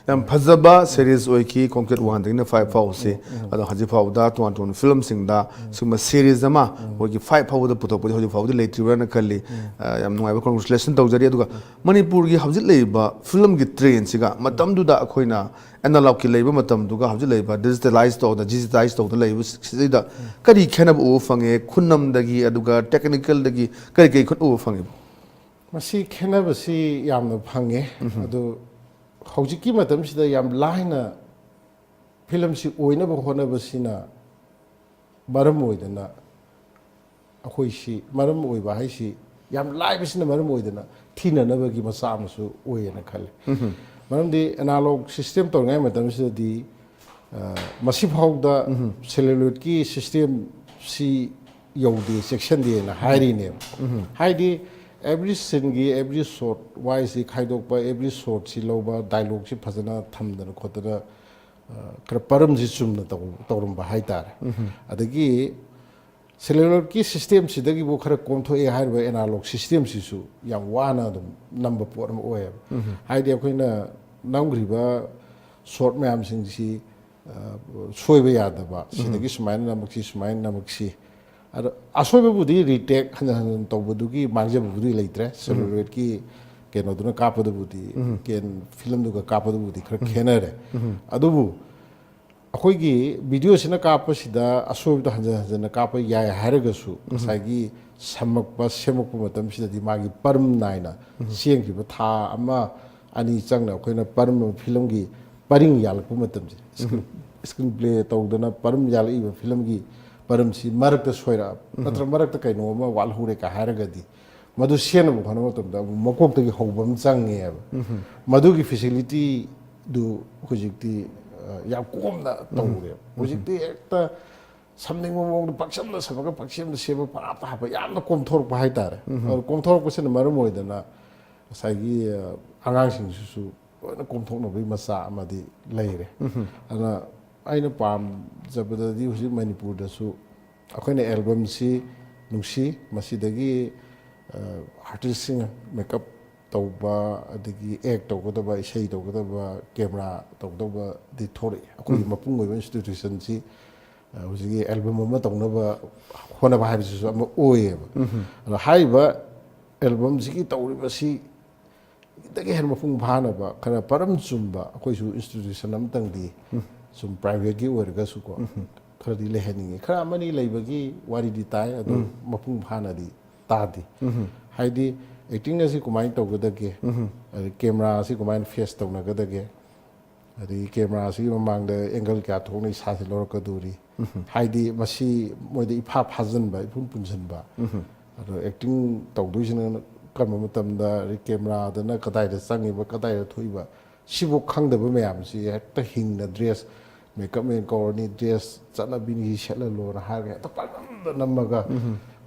ꯌꯥꯝ ꯐꯖꯕ ꯁꯦꯔꯤꯁ ꯑꯣꯏꯈꯤ, ꯈꯣꯡꯆꯠ ꯋꯥꯟꯗꯒꯤꯅ ꯐꯥꯏꯚ ꯐꯥꯎꯁꯤ꯫ ꯑꯗꯣ ꯍꯧꯖꯤꯛ ꯐꯥꯎꯕꯗ ꯇꯣꯉꯥꯟ ꯇꯣꯉꯥꯟꯕ ꯐꯤꯂꯝꯁꯤꯡꯗ ꯁꯤꯒꯨꯝꯕ ꯁꯦꯔꯤꯁ ꯑꯃ ꯑꯩꯈꯣꯏꯒꯤ ꯐꯥꯏꯚ ꯐꯥꯎꯕꯗ ꯄꯨꯊꯣꯛꯄꯗꯤ ꯍꯧꯖꯤꯛ ꯐꯥꯎꯕꯗꯤ ꯂꯩꯇ꯭ꯔꯤꯕ꯭ꯔꯥꯅ ꯈꯜꯂꯤ꯫ ꯑ, ꯌꯥꯝ ꯅꯨꯡꯉꯥꯏꯕ, ꯀꯣꯡꯒ꯭ꯔꯦꯆꯨꯂꯦꯁꯟ ꯇꯧꯖꯔꯤ꯫ ꯑꯗꯨꯒ ꯃꯅꯤꯄꯨꯔꯒꯤ ꯍꯧꯖꯤꯛ ꯂꯩꯔꯤꯕ ꯐꯤꯂꯝꯒꯤ ꯇ꯭ꯔꯦꯟꯁꯤꯒ ꯃꯇꯝꯗꯨꯗ ꯑꯩꯈꯣꯏꯅ ꯑꯦꯅꯥꯂꯣꯛꯀꯤ ꯂꯩꯕ ꯃꯇꯝꯗꯨꯒ ꯍꯧꯖꯤꯛ ꯂꯩꯔꯤꯕ ꯗꯤꯖꯤꯇꯦꯂꯥꯏꯁ ꯇꯧꯗ, ꯗꯤꯖꯤꯇꯥꯏꯁ ꯇꯧꯗ ꯂꯩꯕꯁꯤꯗ ꯀꯔꯤ ꯈꯦꯠꯅꯕ ꯎꯕ ꯐꯪꯉꯦ? ꯈꯨꯠꯅꯝꯗꯒꯤ, ꯑꯗꯨꯒ ꯇꯦꯛꯅꯤꯀꯦꯜꯗꯒꯤ ꯀꯔꯤ ꯀꯔꯤ ꯈꯨꯠ ꯎꯕ ꯐꯪꯉꯤꯕꯣ? ꯃꯁꯤ ꯈꯦꯠꯅꯕꯁꯤ ꯌꯥꯝꯅ ꯐꯪꯉꯦ꯫ ꯑꯗꯨ ꯍꯧꯖꯤꯛꯀꯤ ꯃꯇꯝꯁꯤꯗ ꯌꯥꯝ ꯂꯥꯏꯅ ꯐꯤꯂꯝꯁꯤ ꯑꯣꯏꯅꯕ ꯍꯣꯠꯅꯕꯁꯤꯅ ꯃꯔꯝ ꯑꯣꯏꯗꯅ, ꯑꯩꯈꯣꯏꯁꯤ, ꯃꯔꯝ ꯑꯣꯏꯕ ꯍꯥꯏꯁꯤ ꯌꯥꯝ ꯂꯥꯏꯕꯁꯤꯅ ꯃꯔꯝ ꯑꯣꯏꯗꯅ ꯊꯤꯅꯅꯕꯒꯤ ꯃꯆꯥꯛ ꯑꯃꯁꯨ ꯑꯣꯏꯌꯦꯅ ꯈꯜꯂꯤ꯫ ꯃꯔꯝꯗꯤ analog system ꯇꯧꯔꯤꯉꯩ ꯃꯇꯝꯁꯤꯗꯗꯤ, ꯑ, ꯃꯁꯤꯐꯥꯎꯗ celluloidꯀꯤ systemꯁꯤ ꯌꯧꯗꯦ, ꯆꯦꯛꯁꯤꯟꯗꯦꯅ ꯍꯥꯏꯔꯤꯅꯦꯕ꯫ ꯍꯥꯏꯗꯤ every sceneꯒꯤ, every shot wiseꯁꯤ ꯈꯥꯏꯗꯣꯛꯄ, every shotꯁꯤ ꯂꯧꯕ, dialogueꯁꯤ ꯐꯖꯅ ꯊꯝꯗꯅ ꯈꯣꯠꯇꯅ, ꯑ, ꯈꯔ ꯄꯔꯝꯁꯤ ꯆꯨꯝꯅ ꯇꯧ-, ꯇꯧꯔꯝꯕ ꯍꯥꯏꯇꯥꯔꯦ꯫ ꯑꯗꯒꯤ celluloidꯀꯤ systemꯁꯤꯗꯒꯤꯕꯨ ꯈꯔ ꯀꯣꯝꯊꯣꯛꯑꯦ ꯍꯥꯏꯔꯤꯕ analog systemꯁꯤꯁꯨ ꯌꯥꯝ ꯋꯥꯅ ꯑꯗꯨꯝ ꯅꯝꯕ ꯄꯣꯠ ꯑꯃ ꯑꯣꯏꯌꯦꯕ꯫ ꯍꯥꯏꯗꯤ ꯑꯩꯈꯣꯏꯅ ꯅꯝꯈ꯭ꯔꯤꯕ shot ꯃꯌꯥꯝꯁꯤꯡꯁꯤ, ꯑ, ꯁꯣꯏꯕ ꯌꯥꯗꯕ, ꯁꯤꯗꯒꯤ ꯁꯨꯃꯥꯏꯅ ꯅꯝꯃꯛꯁꯤ, ꯁꯨꯃꯥꯏꯅ ꯅꯝꯃꯛꯁꯤ꯫ ꯑꯗꯣ ꯑꯁꯣꯏꯕꯕꯨꯗꯤ retake ꯍꯟꯖꯟ ꯍꯟꯖꯟ ꯇꯧꯕꯗꯨꯒꯤ ꯃꯥꯡꯖꯕꯕꯨꯗꯤ ꯂꯩꯇ꯭ꯔꯦ꯫ celluloidꯀꯤ ꯀꯩꯅꯣꯗꯨꯅ ꯀꯥꯞꯄꯗꯕꯨꯗꯤ, ꯀꯦꯟ ꯐꯤꯂꯝꯗꯨꯒ ꯀꯥꯞꯄꯗꯕꯨꯗꯤ ꯈꯔ ꯈꯦꯠꯅꯔꯦ꯫ ꯑꯗꯨꯕꯨ ꯑꯩꯈꯣꯏꯒꯤ videoꯁꯤꯅ ꯀꯥꯞꯄꯁꯤꯗ ꯑꯁꯣꯏꯕꯗꯣ ꯍꯟꯖꯟ ꯍꯟꯖꯟꯅ ꯀꯥꯞꯄ ꯌꯥꯏ ꯍꯥꯏꯔꯒꯁꯨ, ꯉꯁꯥꯏꯒꯤ ꯁꯝꯃꯛꯄ, ꯁꯦꯝꯃꯛꯄ ꯃꯇꯝꯁꯤꯗꯗꯤ ꯃꯥꯒꯤ ꯄꯔꯝ ꯅꯥꯏꯅ ꯆꯦꯟꯈꯤꯕ ꯊꯥ ꯑꯃ, ꯑꯅꯤ ꯆꯪꯅ ꯑꯩꯈꯣꯏꯅ ꯄꯔꯝ ꯐꯤꯂꯝꯒꯤ ꯄꯔꯤꯡ ꯌꯥꯜꯂꯛꯄ ꯃꯇꯝꯁꯦ, screen, screenplay ꯇꯧꯗꯅ ꯄꯔꯝ ꯌꯥꯜꯂꯛꯏꯕ ꯐꯤꯂꯝꯒꯤ ꯄꯔꯝꯁꯤ ꯃꯔꯛꯇ ꯁꯣꯏꯔꯛꯑꯕ, ꯅꯠꯇ꯭ꯔꯒ ꯃꯔꯛꯇ ꯀꯩꯅꯣ ꯑꯃ ꯋꯥꯠꯍꯧꯔꯦ ꯀ ꯍꯥꯏꯔꯒꯗꯤ, ꯃꯗꯨ ꯁꯦꯝꯅꯕ ꯍꯣꯠꯅꯕ ꯃꯇꯝꯗ ꯑꯃꯨꯛ ꯃꯀꯣꯛꯇꯒꯤ ꯍꯧꯕ ꯑꯃ ꯆꯪꯉꯦꯕ꯫ ꯃꯗꯨꯒꯤ facilityꯗꯨ ꯍꯧꯖꯤꯛꯇꯤ, ꯑ, ꯌꯥꯝ ꯀꯣꯝꯅ ꯇꯧꯔꯦꯕ꯫ ꯍꯧꯖꯤꯛꯇꯤ ꯍꯦꯛꯇ ꯁꯝꯅꯤꯡꯕ ꯃꯑꯣꯡꯗ ꯄꯪꯁꯦꯝꯗ ꯁꯦꯝꯃꯒ ꯄꯪꯁꯦꯝꯗ ꯁꯦꯝꯕ, ꯄꯪꯍꯥꯞꯇ ꯍꯥꯞꯄ, ꯌꯥꯝꯅ ꯀꯣꯝꯊꯣꯔꯛꯄ ꯍꯥꯏꯇꯥꯔꯦ꯫ ꯑꯗꯨ ꯀꯣꯝꯊꯣꯔꯛꯄꯁꯤꯅ ꯃꯔꯝ ꯑꯣꯏꯗꯅ ꯉꯁꯥꯏꯒꯤ, ꯑ, ꯑꯉꯥꯡꯁꯤꯡꯁꯤꯁꯨ ꯂꯣꯏꯅ ꯀꯣꯝꯊꯣꯛꯅꯕꯒꯤ ꯃꯆꯥꯛ ꯑꯃꯗꯤ ꯂꯩꯔꯦ꯫ ꯑꯗꯨꯅ ꯑꯩꯅ ꯄꯥꯝꯖꯕꯗꯗꯤ ꯍꯧꯖꯤꯛ ꯃꯅꯤꯄꯨꯔꯗꯁꯨ ꯑꯩꯈꯣꯏꯅ albumꯁꯤ ꯅꯨꯡꯁꯤ, ꯃꯁꯤꯗꯒꯤ, ꯑ, artistꯁꯤꯡ makeup ꯇꯧꯕ, ꯑꯗꯒꯤ act ꯇꯧꯒꯗꯕ, ꯏꯁꯩ ꯇꯧꯒꯗꯕ, camera ꯇꯧꯒꯗꯕꯗꯤ ꯊꯣꯔꯛꯏ꯫ ꯑꯩꯈꯣꯏꯒꯤ ꯃꯄꯨꯡ ꯑꯣꯏꯕ institutionꯁꯤ, ꯑ, ꯍꯧꯖꯤꯛꯀꯤ album ꯑꯃ ꯇꯧꯅꯕ ꯍꯣꯠꯅꯕ ꯍꯥꯏꯕꯁꯤꯁꯨ ꯑꯃ ꯑꯣꯏꯌꯦꯕ꯫ ꯑꯗꯣ ꯍꯥꯏꯔꯤꯕ albumꯁꯤꯒꯤ ꯇꯧꯔꯤꯕꯁꯤ ꯗꯒꯤ ꯍꯦꯟꯅ ꯃꯄꯨꯡ ꯐꯥꯅꯕ, ꯈꯔ ꯄꯔꯝ ꯆꯨꯝꯕ, ꯑꯩꯈꯣꯏꯁꯨ institution ꯑꯃꯇꯪꯗꯤ ꯁꯨꯝ privateꯀꯤ ꯑꯣꯏꯔꯒꯁꯨꯀꯣ, ꯈꯔꯗꯤ ꯂꯩꯍꯟꯅꯤꯡꯉꯤ꯫ ꯈꯔ ꯑꯃꯅꯤ ꯂꯩꯕꯒꯤ ꯋꯥꯔꯤꯗꯤ ꯇꯥꯏ, ꯑꯗꯨ ꯃꯄꯨꯡ ꯐꯥꯅꯗꯤ ꯇꯥꯗꯦ꯫ ꯍꯥꯏꯗꯤ ꯑꯦꯛꯇꯤꯡ ꯑꯁꯤ ꯀꯃꯥꯏꯅ ꯇꯧꯒꯗꯒꯦ, ꯑꯗꯩ ꯀꯦꯃꯦꯔꯥ ꯑꯁꯤ ꯀꯃꯥꯏꯅ ꯐꯦꯁ ꯇꯧꯅꯒꯗꯒꯦ, ꯑꯗꯒꯤ ꯀꯦꯃꯦꯔꯥꯁꯤꯒꯤ ꯃꯃꯥꯡꯗ ꯑꯦꯡꯒꯜ ꯀꯌꯥ ꯊꯣꯛꯅ ꯏꯁꯥꯁꯦ ꯂꯧꯔꯛꯀꯗꯣꯔꯤ, ꯍꯥꯏꯗꯤ ꯃꯁꯤ ꯃꯣꯏꯗ ꯏꯐꯥ ꯐꯥꯖꯤꯟꯕ, ꯏꯄꯨꯟ ꯄꯨꯟꯁꯤꯟꯕ꯫ ꯑꯗꯣ ꯑꯦꯛꯇꯤꯡ ꯇꯧꯗꯣꯏꯁꯤꯅ ꯀꯔꯝꯕ ꯃꯇꯝꯗ, ꯑꯗꯩ ꯀꯦꯃꯦꯔꯥꯗꯅ ꯀꯗꯥꯏꯗ ꯆꯪꯉꯤꯕ, ꯀꯗꯥꯏꯗ ꯊꯣꯛꯏꯕ, ꯁꯤꯕꯨ ꯈꯪꯗꯕ ꯃꯌꯥꯝꯁꯤ ꯍꯦꯛꯇ ꯍꯤꯡꯅ ꯗ꯭ꯔꯦꯁ, ꯃꯦꯀꯞ ꯃꯦꯟ ꯀꯧꯔꯅꯤ, ꯗ꯭ꯔꯦꯁ ꯆꯠꯅꯕꯤꯅꯤ ꯁꯤ ꯁꯦꯠꯍꯜꯂꯣꯅ ꯍꯥꯏꯔꯒ ꯍꯦꯛꯇ ꯄꯪꯅꯝꯗ ꯅꯝꯃꯒ,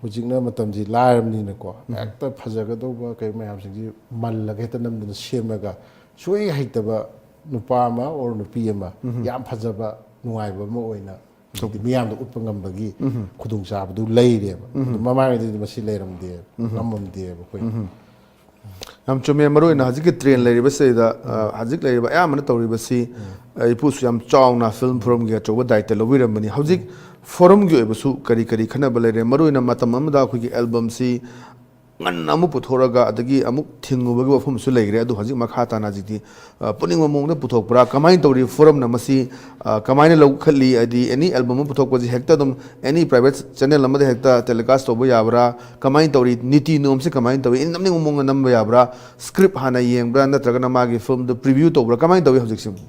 ꯍꯧꯖꯤꯛꯅ ꯃꯇꯝꯁꯤ ꯂꯥꯏꯔꯕꯅꯤꯅꯀꯣ, ꯍꯦꯛꯇ ꯐꯖꯒꯗꯧꯕ ꯀꯩ ꯃꯌꯥꯝꯁꯤꯡꯁꯤ ꯃꯜꯂꯒ ꯍꯦꯛꯇ ꯅꯝꯗꯅ ꯁꯦꯝꯃꯒ, ꯁꯨꯡꯍꯩ ꯍꯩꯇꯕ ꯅꯨꯄꯥ ꯑꯃ ꯑꯣꯔ ꯅꯨꯄꯤ ꯑꯃ ꯌꯥꯝ ꯐꯖꯕ, ꯅꯨꯡꯉꯥꯏꯕ ꯑꯃ ꯑꯣꯏꯅ ꯍꯥꯏꯗꯤ ꯃꯤꯌꯥꯝꯗ ꯎꯠꯄ ꯉꯝꯕꯒꯤ ꯈꯨꯗꯣꯡꯆꯥꯕꯗꯨ ꯂꯩꯔꯦꯕ꯫ ꯑꯗꯨ ꯃꯃꯥꯡꯉꯩꯗꯗꯤ ꯃꯁꯤ ꯂꯩꯔꯝꯗꯦꯕ, ꯉꯝꯃꯝꯗꯦꯕ ꯑꯩꯈꯣꯏ꯫ ꯌꯥꯝ ꯆꯨꯝꯃꯦ꯫ ꯃꯔꯨꯑꯣꯏꯅ ꯍꯧꯖꯤꯛꯀꯤ ꯇ꯭ꯔꯦꯟ ꯂꯩꯔꯤꯕꯁꯤꯗ, ꯑ, ꯍꯧꯖꯤꯛ ꯂꯩꯔꯤꯕ ꯑꯌꯥꯝꯕꯅ ꯇꯧꯔꯤꯕꯁꯤ, ꯑ, ꯏꯄꯨꯁꯨ ꯌꯥꯝ ꯆꯥꯎꯅ ꯐꯤꯂꯝ ꯐꯣꯔꯝꯒꯤ ꯑꯆꯧꯕ ꯗꯥꯏꯇ ꯂꯧꯕꯤꯔꯝꯕꯅꯤ꯫ ꯍꯧꯖꯤꯛ ꯐꯣꯔꯝꯒꯤ ꯑꯣꯏꯕꯁꯨ ꯀꯔꯤ ꯀꯔꯤ ꯈꯟꯅꯕ ꯂꯩꯔꯦ? ꯃꯔꯨꯑꯣꯏꯅ ꯃꯇꯝ ꯑꯃꯗ ꯑꯩꯈꯣꯏꯒꯤ ꯑꯦꯜꯕꯝꯁꯤ ꯉꯟꯅ ꯑꯃꯨꯛ ꯄꯨꯊꯣꯔꯒ ꯑꯗꯒꯤ ꯑꯃꯨꯛ ꯊꯤꯡꯉꯨꯕꯒꯤ ꯋꯥꯐꯝꯁꯨ ꯂꯩꯈ꯭ꯔꯦ꯫ ꯑꯗꯨ ꯍꯧꯖꯤꯛ ꯃꯈꯥ ꯇꯥꯅ ꯍꯧꯖꯤꯛꯇꯤ, ꯑ, ꯄꯨꯅꯤꯡꯕ ꯃꯑꯣꯡꯗ ꯄꯨꯊꯣꯛꯄ꯭ꯔꯥ? ꯀꯃꯥꯏꯅ ꯇꯧꯔꯤ? ꯐꯣꯔꯝꯅ ꯃꯁꯤ, ꯑ, ꯀꯃꯥꯏꯅ ꯂꯧꯈꯠꯂꯤ? ꯍꯥꯏꯗꯤ ꯑꯦꯅꯤ ꯑꯦꯜꯕꯝ ꯑꯃ ꯄꯨꯊꯣꯛꯄꯁꯤ ꯍꯦꯛꯇ ꯑꯗꯨꯝ ꯑꯦꯅꯤ ꯄ꯭ꯔꯥꯏꯚꯦꯠ ꯆꯦꯅꯦꯜ ꯑꯃꯗ ꯍꯦꯛꯇ ꯇꯦꯂꯤꯀꯥꯁ ꯇꯧꯕ ꯌꯥꯕ꯭ꯔꯥ? ꯀꯃꯥꯏꯅ ꯇꯧꯔꯤ? ꯅꯤꯇꯤ ꯅꯤꯌꯣꯝꯁꯤ ꯀꯃꯥꯏꯅ ꯇꯧꯏ? ꯅꯝꯅꯤꯡꯕ ꯃꯑꯣꯡꯗ ꯅꯝꯕ ꯌꯥꯕ꯭ꯔꯥ? ꯁ꯭ꯀ꯭ꯔꯤꯞ ꯍꯥꯟꯅ ꯌꯦꯡꯕ꯭ꯔꯥ? ꯅꯠꯇ꯭ꯔꯒꯅ ꯃꯥꯒꯤ ꯐꯤꯂꯝꯗꯨ ꯄ꯭ꯔꯤꯚ꯭ꯌꯨ ꯇꯧꯕ꯭ꯔꯥ? ꯀꯃꯥꯏꯅ ꯇꯧꯏ ꯍꯧꯖꯤꯛꯁꯤꯕꯨ?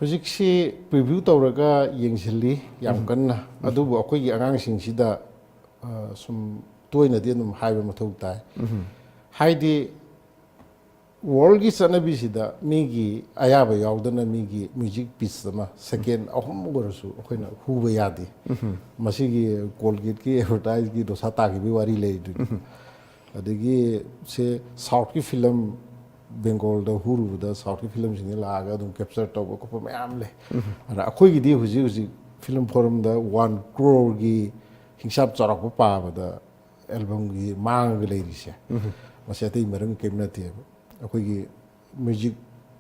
ꯍꯧꯖꯤꯛꯁꯤ ꯄ꯭ꯔꯤꯚ꯭ꯌꯨ ꯇꯧꯔꯒ ꯌꯦꯡꯁꯤꯜꯂꯤ ꯌꯥꯝ ꯀꯟꯅ꯫ ꯑꯗꯨꯕꯨ ꯑꯩꯈꯣꯏꯒꯤ ꯑꯉꯥꯡꯁꯤꯡꯁꯤꯗ, ꯑ, ꯁꯨꯝ ꯇꯣꯏꯅꯗꯤ ꯑꯗꯨꯝ ꯍꯥꯏꯕ ꯃꯊꯧ ꯇꯥꯏ꯫ ꯍꯥꯏꯗꯤ ꯋꯥꯔꯜꯒꯤ ꯆꯠꯅꯕꯤꯁꯤꯗ ꯃꯤꯒꯤ ꯑꯌꯥꯕ ꯌꯥꯎꯗꯅ ꯃꯤꯒꯤ ꯃ꯭ꯌꯨꯖꯤꯛ ꯄꯤꯁ ꯑꯃ ꯁꯦꯀꯦꯟ ꯑꯍꯨꯝ ꯑꯣꯏꯔꯁꯨ ꯑꯩꯈꯣꯏꯅ ꯍꯨꯕ ꯌꯥꯗꯦ꯫ ꯃꯁꯤꯒꯤ ꯀꯣꯜꯒꯦꯠꯀꯤ ꯑꯦꯗꯚꯔꯇꯥꯏꯖꯀꯤ ꯗꯣꯁꯥ ꯇꯥꯈꯤꯕꯒꯤ ꯋꯥꯔꯤ ꯂꯩꯔꯤꯗꯨꯅꯤ꯫ ꯑꯗꯒꯤ ꯁꯦ ꯁꯥꯎꯠꯀꯤ ꯐꯤꯂꯝ, ꯕꯦꯡꯒꯣꯜꯗ ꯍꯨꯔꯨꯕꯗ ꯁꯥꯎꯠꯀꯤ ꯐꯤꯂꯝꯁꯤꯡꯁꯤ ꯂꯥꯛꯑꯒ ꯑꯗꯨꯝ ꯀꯦꯞꯆꯔ ꯇꯧꯕ ꯈꯣꯠꯄ ꯃꯌꯥꯝ ꯂꯩ꯫ ꯑꯗ ꯑꯩꯈꯣꯏꯒꯤꯗꯤ ꯍꯧꯖꯤꯛ ꯍꯧꯖꯤꯛ ꯐꯤꯂꯝ ꯐꯣꯔꯝꯗ ꯋꯥꯟ ꯀ꯭ꯔꯣꯔꯒꯤ ꯍꯤꯡꯁꯥꯞ ꯆꯥꯎꯔꯥꯛꯄ ꯄꯥꯕꯗ ꯑꯦꯜꯕꯝꯒꯤ ꯃꯥꯡꯉꯒ ꯂꯩꯔꯤꯁꯦ, ꯃꯁꯤ ꯑꯇꯩ ꯃꯔꯝ ꯀꯔꯤꯝ ꯅꯠꯇꯦꯕ꯫ ꯑꯩꯈꯣꯏꯒꯤ ꯃ꯭ꯌꯨꯖꯤꯛ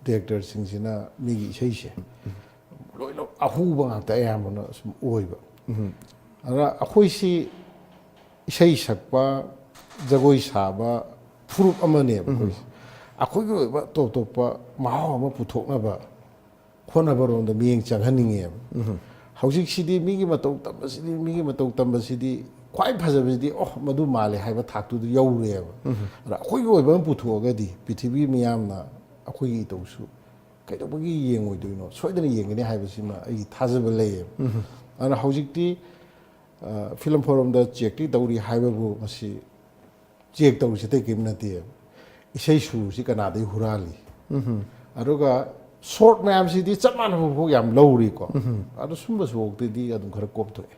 ꯗꯥꯏꯔꯦꯛꯇꯔꯁꯤꯡꯁꯤꯅ ꯃꯤꯒꯤ ꯏꯁꯩꯁꯦ ꯂꯣꯏꯅ ꯑꯍꯨꯕ ꯉꯥꯛꯇ ꯑꯌꯥꯝꯕꯅ ꯁꯨꯝ ꯑꯣꯏꯕ꯫ ꯑꯗꯨꯅ ꯑꯩꯈꯣꯏꯁꯤ ꯏꯁꯩ ꯁꯛꯄ, ꯖꯒꯣꯏ ꯁꯥꯕ ꯐꯨꯔꯨꯞ ꯑꯃꯅꯦꯕ ꯑꯩꯈꯣꯏꯁꯦ꯫ ꯑꯩꯈꯣꯏꯒꯤ ꯑꯣꯏꯕ ꯇꯣꯞ ꯇꯣꯞꯄ ꯃꯍꯥꯎ ꯑꯃ ꯄꯨꯊꯣꯛꯅꯕ ꯍꯣꯠꯅꯕꯔꯣꯝꯗ ꯃꯤꯠꯌꯦꯡ ꯆꯪꯍꯟꯅꯤꯡꯉꯦꯕ꯫ ꯍꯧꯖꯤꯛꯁꯤꯗꯤ ꯃꯤꯒꯤ ꯃꯇꯧ ꯇꯝꯕꯁꯤꯗꯤ, ꯃꯤꯒꯤ ꯃꯇꯧ ꯇꯝꯕꯁꯤꯗꯤ ꯈ꯭ꯋꯥꯏ ꯐꯖꯕꯁꯤꯗꯤ ꯑꯣ ꯃꯗꯨ ꯃꯥꯜꯂꯦ ꯍꯥꯏꯕ ꯊꯥꯛꯇꯨꯗ ꯌꯧꯔꯦꯕ꯫ ꯑꯗ ꯑꯩꯈꯣꯏꯒꯤ ꯑꯣꯏꯕ ꯑꯃ ꯄꯨꯊꯣꯛꯑꯒꯗꯤ ꯄ꯭ꯔꯤꯊꯤꯕꯤ ꯃꯤꯌꯥꯝꯅ ꯑꯩꯈꯣꯏꯒꯤ ꯏꯇꯧꯁꯨ ꯀꯩꯗꯧꯕꯒꯤ ꯌꯦꯡꯉꯣꯏꯗꯣꯏꯅꯣ? ꯁꯣꯏꯗꯅ ꯌꯦꯡꯒꯅꯤ ꯍꯥꯏꯕꯁꯤꯃ ꯑꯩꯒꯤ ꯊꯥꯖꯕ ꯂꯩꯌꯦꯕ꯫ ꯑꯗꯨꯅ ꯍꯧꯖꯤꯛꯇꯤ ꯐꯤꯂꯝ ꯐꯣꯔꯝꯗ ꯆꯦꯛꯇꯤ ꯇꯧꯔꯤ ꯍꯥꯏꯕꯕꯨ ꯃꯁꯤ ꯆꯦꯛ ꯇꯧꯔꯤꯁꯤ ꯑꯇꯩ ꯀꯔꯤꯝ ꯅꯠꯇꯦꯕ꯫ ꯏꯁꯩ ꯁꯨꯔꯁꯤ ꯀꯅꯥꯗꯒꯤ ꯍꯨꯔꯥꯜꯂꯤ? ꯑꯗꯨꯒ ꯁꯣꯔꯠ ꯃꯌꯥꯝꯁꯤꯗꯤ ꯆꯞ ꯃꯥꯟꯅꯕ ꯐꯥꯎ ꯌꯥꯝ ꯂꯧꯔꯤꯀꯣ꯫ ꯑꯗꯣ ꯁꯨꯝꯕꯁꯨꯐꯥꯎꯗꯗꯤ ꯑꯗꯨꯝ ꯈꯔ ꯀꯣꯝꯊꯣꯛꯑꯦ꯫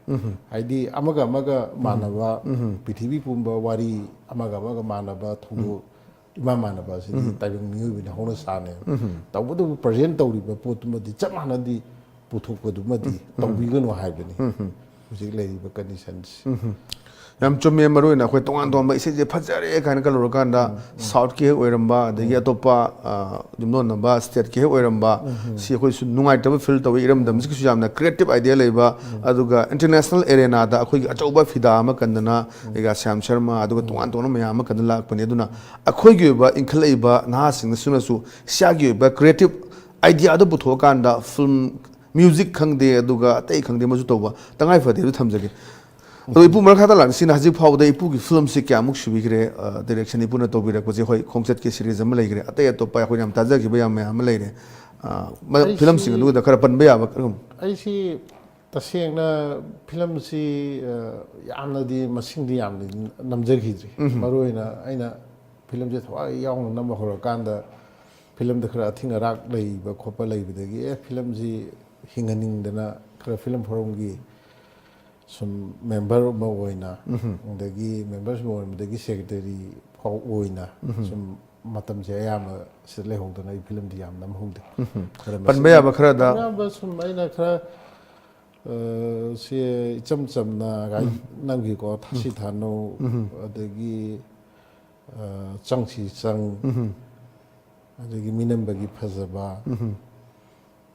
ꯍꯥꯏꯗꯤ ꯑꯃꯒ ꯑꯃꯒ ꯃꯥꯟꯅꯕ, ꯄ꯭ꯔꯤꯊꯤꯕꯤ ꯄꯨꯝꯕ ꯋꯥꯔꯤ ꯑꯃꯒ ꯑꯃꯒ ꯃꯥꯟꯅꯕ ꯊꯧꯗꯣꯛ ꯏꯃꯥꯟ ꯃꯥꯟꯅꯕ ꯑꯁꯤꯗꯤ ꯇꯥꯏꯕꯪ ꯃꯤꯑꯣꯏꯕꯅ ꯍꯧꯅ ꯁꯥꯅꯦꯕ꯫ ꯇꯧꯕꯇꯕꯨ ꯄ꯭ꯔꯖꯦꯟ ꯇꯧꯔꯤꯕ ꯄꯣꯠꯇꯨꯃꯗꯤ ꯆꯞ ꯃꯥꯟꯅꯗꯤ ꯄꯨꯊꯣꯛꯄꯗꯨꯃꯗꯤ ꯇꯧꯕꯤꯒꯅꯨ ꯍꯥꯏꯕꯅꯤ ꯍꯧꯖꯤꯛ ꯂꯩꯔꯤꯕ ꯀꯟꯗꯤꯁꯟꯁꯤ꯫ ꯌꯥꯝ ꯆꯨꯝꯃꯦ꯫ ꯃꯔꯨ ꯑꯣꯏꯅ ꯑꯩꯈꯣꯏ ꯇꯣꯉꯥꯟ ꯇꯣꯉꯥꯟꯕ ꯏꯁꯩꯁꯦ ꯐꯖꯔꯦ ꯀꯥꯏꯅ ꯈꯜꯂꯨꯔꯀꯥꯟꯗ ꯁꯥꯎꯠꯀꯤ ꯍꯦꯛ ꯑꯣꯏꯔꯝꯕ ꯑꯗꯒꯤ ꯑꯇꯣꯞꯄ ꯌꯨꯝꯂꯣꯟꯅꯕ ꯁ꯭ꯇꯦꯠꯀꯤ ꯍꯦꯛ ꯑꯣꯏꯔꯝꯕ ꯁꯤ ꯑꯩꯈꯣꯏꯁꯨ ꯅꯨꯡꯉꯥꯏꯇꯕ ꯐꯤꯜ ꯇꯧꯋꯤ꯫ ꯏꯔꯝꯗꯝꯁꯤꯒꯤꯁꯨ ꯌꯥꯝꯅ ꯀ꯭ꯔꯤꯌꯦꯇꯤꯞ ꯑꯥꯏꯗꯤꯌꯥ ꯂꯩꯕ ꯑꯗꯨꯒ ꯏꯟꯇꯔꯅꯦꯁꯅꯦꯜ ꯑꯦꯔꯦꯅꯥꯗ ꯑꯩꯈꯣꯏꯒꯤ ꯑꯆꯧꯕ ꯐꯤꯗꯥ ꯑꯃ ꯀꯟꯗꯅ ꯑꯩꯒ ꯁ꯭ꯌꯥꯝ ꯁꯔꯃ ꯑꯗꯨꯒ ꯇꯣꯉꯥꯟ ꯇꯣꯉꯥꯟꯕ ꯃꯌꯥꯝ ꯑꯃ ꯀꯟꯗ ꯂꯥꯛꯄꯅꯤ꯫ ꯑꯗꯨꯅ ꯑꯩꯈꯣꯏꯒꯤ ꯑꯣꯏꯕ ꯏꯟꯈꯠꯂꯛꯏꯕ ꯅꯍꯥꯁꯤꯡꯅꯁꯨ ꯏꯁꯥꯒꯤ ꯑꯣꯏꯕ ꯀ꯭ꯔꯤꯌꯦꯇꯤꯞ ꯑꯥꯏꯗꯤꯌꯥꯗꯣ ꯄꯨꯊꯣꯛꯑꯀꯥꯟꯗ ꯐꯤꯂꯝ ꯃ꯭ꯌꯨꯖꯤꯛ ꯈꯪꯗꯦ ꯑꯗꯨꯒ ꯑꯇꯩ ꯈꯪꯗꯦ ꯑꯃꯁꯨ ꯇꯧꯕ ꯇꯉꯥꯏ ꯐꯗꯦ ꯑꯗꯨ ꯊꯝꯖꯒꯦ꯫ ꯑꯗꯣ ꯏꯄꯨ ꯃꯔꯛ ꯊꯥꯗ ꯂꯥꯛꯁꯤꯅ ꯍꯧꯖꯤꯛ ꯐꯥꯎꯕꯗ ꯏꯄꯨꯒꯤ ꯐꯤꯂꯝꯁꯤ ꯀꯌꯥꯃꯨꯛ ꯁꯨꯕꯤꯈ꯭ꯔꯦ? ꯗꯥꯏꯔꯦꯛꯁꯟ ꯏꯄꯨꯅ ꯇꯧꯕꯤꯔꯛꯄꯁꯦ ꯍꯣꯏ ꯈꯣꯡꯆꯠꯀꯤ ꯁꯤꯔꯤꯁ ꯑꯃ ꯂꯩꯈ꯭ꯔꯦ, ꯑꯇꯩ ꯑꯇꯣꯞꯄ ꯑꯩꯈꯣꯏꯅ ꯌꯥꯝ ꯇꯥꯖꯈꯤꯕ ꯌꯥꯝ ꯃꯌꯥꯝ ꯑꯃ ꯂꯩꯔꯦ꯫ ꯐꯤꯂꯝꯁꯤꯡ ꯑꯗꯨꯗ ꯈꯔ ꯄꯟꯕ ꯌꯥꯕ ꯀꯔꯝ? ꯑꯩꯁꯤ ꯇꯁꯦꯡꯅ ꯐꯤꯂꯝꯁꯤ ꯌꯥꯝꯅꯗꯤ ꯃꯁꯤꯡꯗꯤ ꯌꯥꯝꯅꯗꯤ ꯅꯝꯖꯈꯤꯗ꯭ꯔꯤ꯫ ꯃꯔꯨꯑꯣꯏꯅ ꯑꯩꯅ ꯐꯤꯂꯝꯁꯦ ꯊꯋꯥꯏ ꯌꯥꯎꯅ ꯅꯝꯕ ꯍꯧꯔꯀꯥꯟꯗ ꯐꯤꯂꯝꯗ ꯈꯔ ꯑꯊꯤꯡ ꯑꯔꯥꯛ ꯂꯩꯕ ꯈꯣꯠꯄ ꯂꯩꯕꯗꯒꯤ ꯑꯦ ꯐꯤꯂꯝꯁꯤ ꯍꯤꯡꯍꯟꯅꯤꯡꯗꯅ ꯈꯔ ꯐꯤꯂꯝ ꯐꯣꯔꯝꯒꯤ ꯁꯨꯝ ꯃꯦꯝꯕꯔ ꯑꯃ ꯑꯣꯏꯅ ꯑꯗꯒꯤ ꯃꯦꯝꯕꯔꯁꯨ ꯑꯣꯏꯔꯝꯕꯗꯒꯤ ꯁꯦꯀ꯭ꯔꯦꯇꯔꯤ ꯐꯥꯎ ꯑꯣꯏꯅ ꯁꯨꯝ ꯃꯇꯝꯁꯦ ꯑꯌꯥꯝꯕ ꯁꯤꯗ ꯂꯩꯍꯧꯗꯅ ꯑꯩ ꯐꯤꯂꯝꯗꯤ ꯌꯥꯝ ꯅꯝꯍꯧꯗꯦ꯫ ꯈꯔ ꯄꯟꯕ ꯌꯥꯕ ꯈꯔꯗ ꯑꯌꯥꯝꯕ ꯁꯨꯝ ꯑꯩꯅ ꯈꯔ ꯁꯤ ꯏꯆꯝ ꯆꯝꯅ ꯅꯝꯈꯤꯀꯣ, ꯊꯥꯁꯤ ꯊꯥꯅꯧ ꯑꯗꯒꯤ ꯆꯪꯁꯤ ꯆꯪ ꯑꯗꯒꯤ ꯃꯤꯅꯝꯕꯒꯤ ꯐꯖꯕ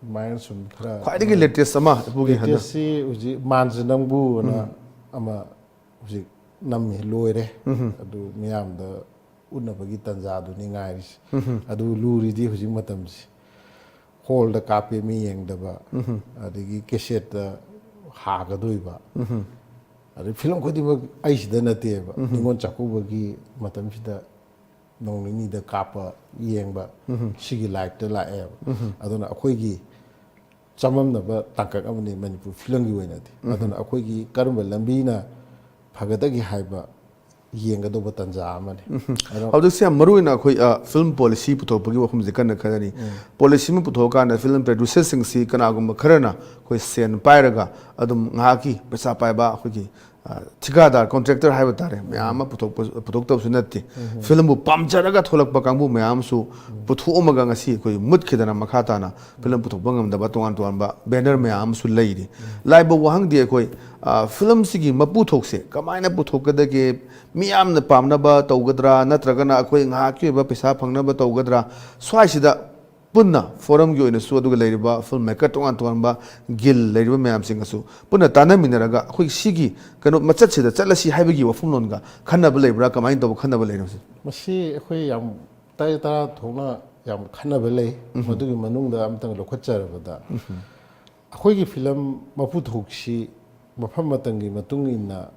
ꯑꯗꯨꯃꯥꯏꯅ ꯁꯨꯝ ꯈꯔ ꯈ꯭ꯋꯥꯏꯗꯒꯤ ꯂꯦꯇꯦꯁ ꯑꯃ ꯏꯄꯨꯒꯤ ꯍꯟꯗꯛ ꯂꯦꯇꯦꯁꯁꯤ ꯍꯧꯖꯤꯛ ꯃꯥꯟꯁꯤ ꯅꯪꯕꯨꯅ ꯑꯃ ꯍꯧꯖꯤꯛ ꯅꯝꯃꯤ ꯂꯣꯏꯔꯦ꯫ ꯑꯗꯨ ꯃꯤꯌꯥꯝꯗ ꯎꯠꯅꯕꯒꯤ ꯇꯥꯟꯖꯥꯗꯨꯅꯤ ꯉꯥꯏꯔꯤꯁꯦ꯫ ꯑꯗꯨ ꯂꯨꯔꯤꯗꯤ ꯍꯧꯖꯤꯛ ꯃꯇꯝꯁꯤ ꯍꯣꯜꯗ ꯀꯥꯞꯄꯦ ꯃꯤ ꯌꯦꯡꯗꯕ, ꯑꯗꯒꯤ ꯀꯦꯁꯦꯠꯇ ꯍꯥꯒꯗꯣꯏꯕ꯫ ꯑꯗꯩ ꯐꯤꯂꯝ ꯈꯨꯗꯤꯡꯃꯛ ꯑꯩꯁꯤꯗ ꯅꯠꯇꯦꯕ, ꯅꯤꯉꯣꯜ ꯆꯥꯛꯀꯧꯕꯒꯤ ꯃꯇꯝꯁꯤꯗ ꯅꯣꯡ ꯅꯤꯅꯤꯗ ꯀꯥꯞꯄ, ꯌꯦꯡꯕ, ꯁꯤꯒꯤ ꯂꯥꯏꯞꯇ ꯂꯥꯛꯑꯦꯕ꯫ ꯑꯗꯨꯅ ꯑꯩꯈꯣꯏꯒꯤ ꯆꯃꯝꯅꯕ ꯇꯥꯡꯀꯛ ꯑꯃꯅꯤ ꯃꯅꯤꯄꯨꯔ ꯐꯤꯂꯝꯒꯤ ꯑꯣꯏꯅꯗꯤ꯫ ꯑꯗꯨꯅ ꯑꯩꯈꯣꯏꯒꯤ ꯀꯔꯝꯕ ꯂꯝꯕꯤꯅ ꯐꯒꯗꯒꯦ ꯍꯥꯏꯕ ꯌꯦꯡꯒꯗꯧꯕ ꯇꯥꯟꯖꯥ ꯑꯃꯅꯤ꯫ ꯑꯗꯣ ꯍꯧꯖꯤꯛꯁꯦ ꯌꯥꯝ ꯃꯔꯨ ꯑꯣꯏꯅ ꯑꯩꯈꯣꯏ ꯐꯤꯂꯝ ꯄꯣꯂꯤꯁꯤ ꯄꯨꯊꯣꯛꯄꯒꯤ ꯋꯥꯐꯝꯁꯦ ꯀꯟꯅ ꯈꯟꯅꯔꯤ꯫ ꯄꯣꯂꯤꯁꯤ ꯑꯃ ꯄꯨꯊꯣꯛꯑꯀꯥꯟꯗ ꯐꯤꯂꯝ ꯄ꯭ꯔꯗ꯭ꯌꯨꯁꯔꯁꯤꯡꯁꯤ ꯀꯅꯥꯒꯨꯝꯕ ꯈꯔꯅ ꯑꯩꯈꯣꯏ ꯁꯦꯟ ꯄꯥꯏꯔꯒ ꯑꯗꯨꯝ ꯉꯥꯏꯍꯥꯛꯀꯤ ꯄꯩꯁꯥ ꯄꯥꯏꯕ ꯑꯩꯈꯣꯏꯒꯤ ꯑ, ꯊꯤꯀꯥꯗꯥꯔ, ꯀꯣꯟꯇ꯭ꯔꯦꯛꯇꯔ ꯍꯥꯏꯕ ꯇꯥꯔꯦ, ꯃꯌꯥꯝ ꯑꯃ ꯄꯨꯊꯣꯛꯄ, ꯄꯨꯊꯣꯛꯇꯕꯁꯨ ꯅꯠꯇꯦ꯫ ꯐꯤꯂꯝꯕꯨ ꯄꯥꯝꯖꯔꯒ ꯊꯣꯛꯂꯛꯄ ꯀꯥꯡꯕꯨ ꯃꯌꯥꯝ ꯑꯃꯁꯨ ꯄꯨꯊꯣꯛꯑꯝꯃꯒ ꯉꯁꯤ ꯑꯩꯈꯣꯏ ꯃꯨꯠꯈꯤꯗꯅ ꯃꯈꯥ ꯇꯥꯅ ꯐꯤꯂꯝ ꯄꯨꯊꯣꯛꯄ ꯉꯝꯗꯕ ꯇꯣꯉꯥꯟ ꯇꯣꯉꯥꯟꯕ ꯕꯦꯅꯔ ꯃꯌꯥꯝ ꯑꯃꯁꯨ ꯂꯩꯔꯤ꯫ ꯂꯥꯏꯕ ꯋꯥꯍꯪꯗꯤ ꯑꯩꯈꯣꯏ, ꯑ, ꯐꯤꯂꯝꯁꯤꯒꯤ ꯃꯄꯨ ꯊꯣꯛꯁꯦ ꯀꯃꯥꯏꯅ ꯄꯨꯊꯣꯛꯀꯗꯒꯦ? ꯃꯤꯌꯥꯝꯅ ꯄꯥꯝꯅꯕ ꯇꯧꯒꯗ꯭ꯔꯥ, ꯅꯠꯇ꯭ꯔꯒꯅ ꯑꯩꯈꯣꯏ ꯉꯥꯏꯍꯥꯛꯀꯤ ꯑꯣꯏꯕ ꯄꯩꯁꯥ ꯐꯪꯅꯕ ꯇꯧꯒꯗ꯭ꯔꯥ? ꯁ꯭ꯋꯥꯏꯁꯤꯗ ꯄꯨꯟꯅ ꯐꯣꯔꯝꯒꯤ ꯑꯣꯏꯅꯁꯨ, ꯑꯗꯨꯒ ꯂꯩꯔꯤꯕ ꯐꯤꯜꯝ ꯃꯦꯀꯔ ꯇꯣꯉꯥꯟ ꯇꯣꯉꯥꯟꯕ ꯒꯤꯜ ꯂꯩꯔꯤꯕ ꯃꯌꯥꯝꯁꯤꯡꯒꯁꯨ ꯄꯨꯟꯅ ꯇꯥꯟꯅꯃꯤꯟꯅꯔꯒ ꯑꯩꯈꯣꯏ ꯁꯤꯒꯤ ꯀꯩꯅꯣ ꯃꯆꯠꯁꯤꯗ ꯆꯠꯂꯁꯤ ꯍꯥꯏꯕꯒꯤ ꯋꯥꯐꯝꯂꯣꯟꯒ ꯈꯟꯅꯕ ꯂꯩꯕ꯭ꯔꯥ? ꯀꯃꯥꯏꯅ ꯇꯧꯕ ꯈꯟꯅꯕ ꯂꯩꯔꯤꯅꯣ ꯁꯤ? ꯃꯁꯤ ꯑꯩꯈꯣꯏ ꯌꯥꯝ ꯇꯔꯥ ꯇꯔꯥ ꯊꯣꯛꯅ ꯌꯥꯝ ꯈꯟꯅꯕ ꯂꯩ꯫ ꯃꯗꯨꯒꯤ ꯃꯅꯨꯡꯗ ꯑꯝꯇꯪ ꯂꯧꯈꯠꯆꯔꯕꯗ, ꯑꯩꯈꯣꯏꯒꯤ ꯐꯤꯂꯝ ꯃꯄꯨ ꯊꯣꯛꯁꯤ ꯃꯐꯝ ꯃꯇꯝꯒꯤ ꯃꯇꯨꯡ ꯏꯟꯅ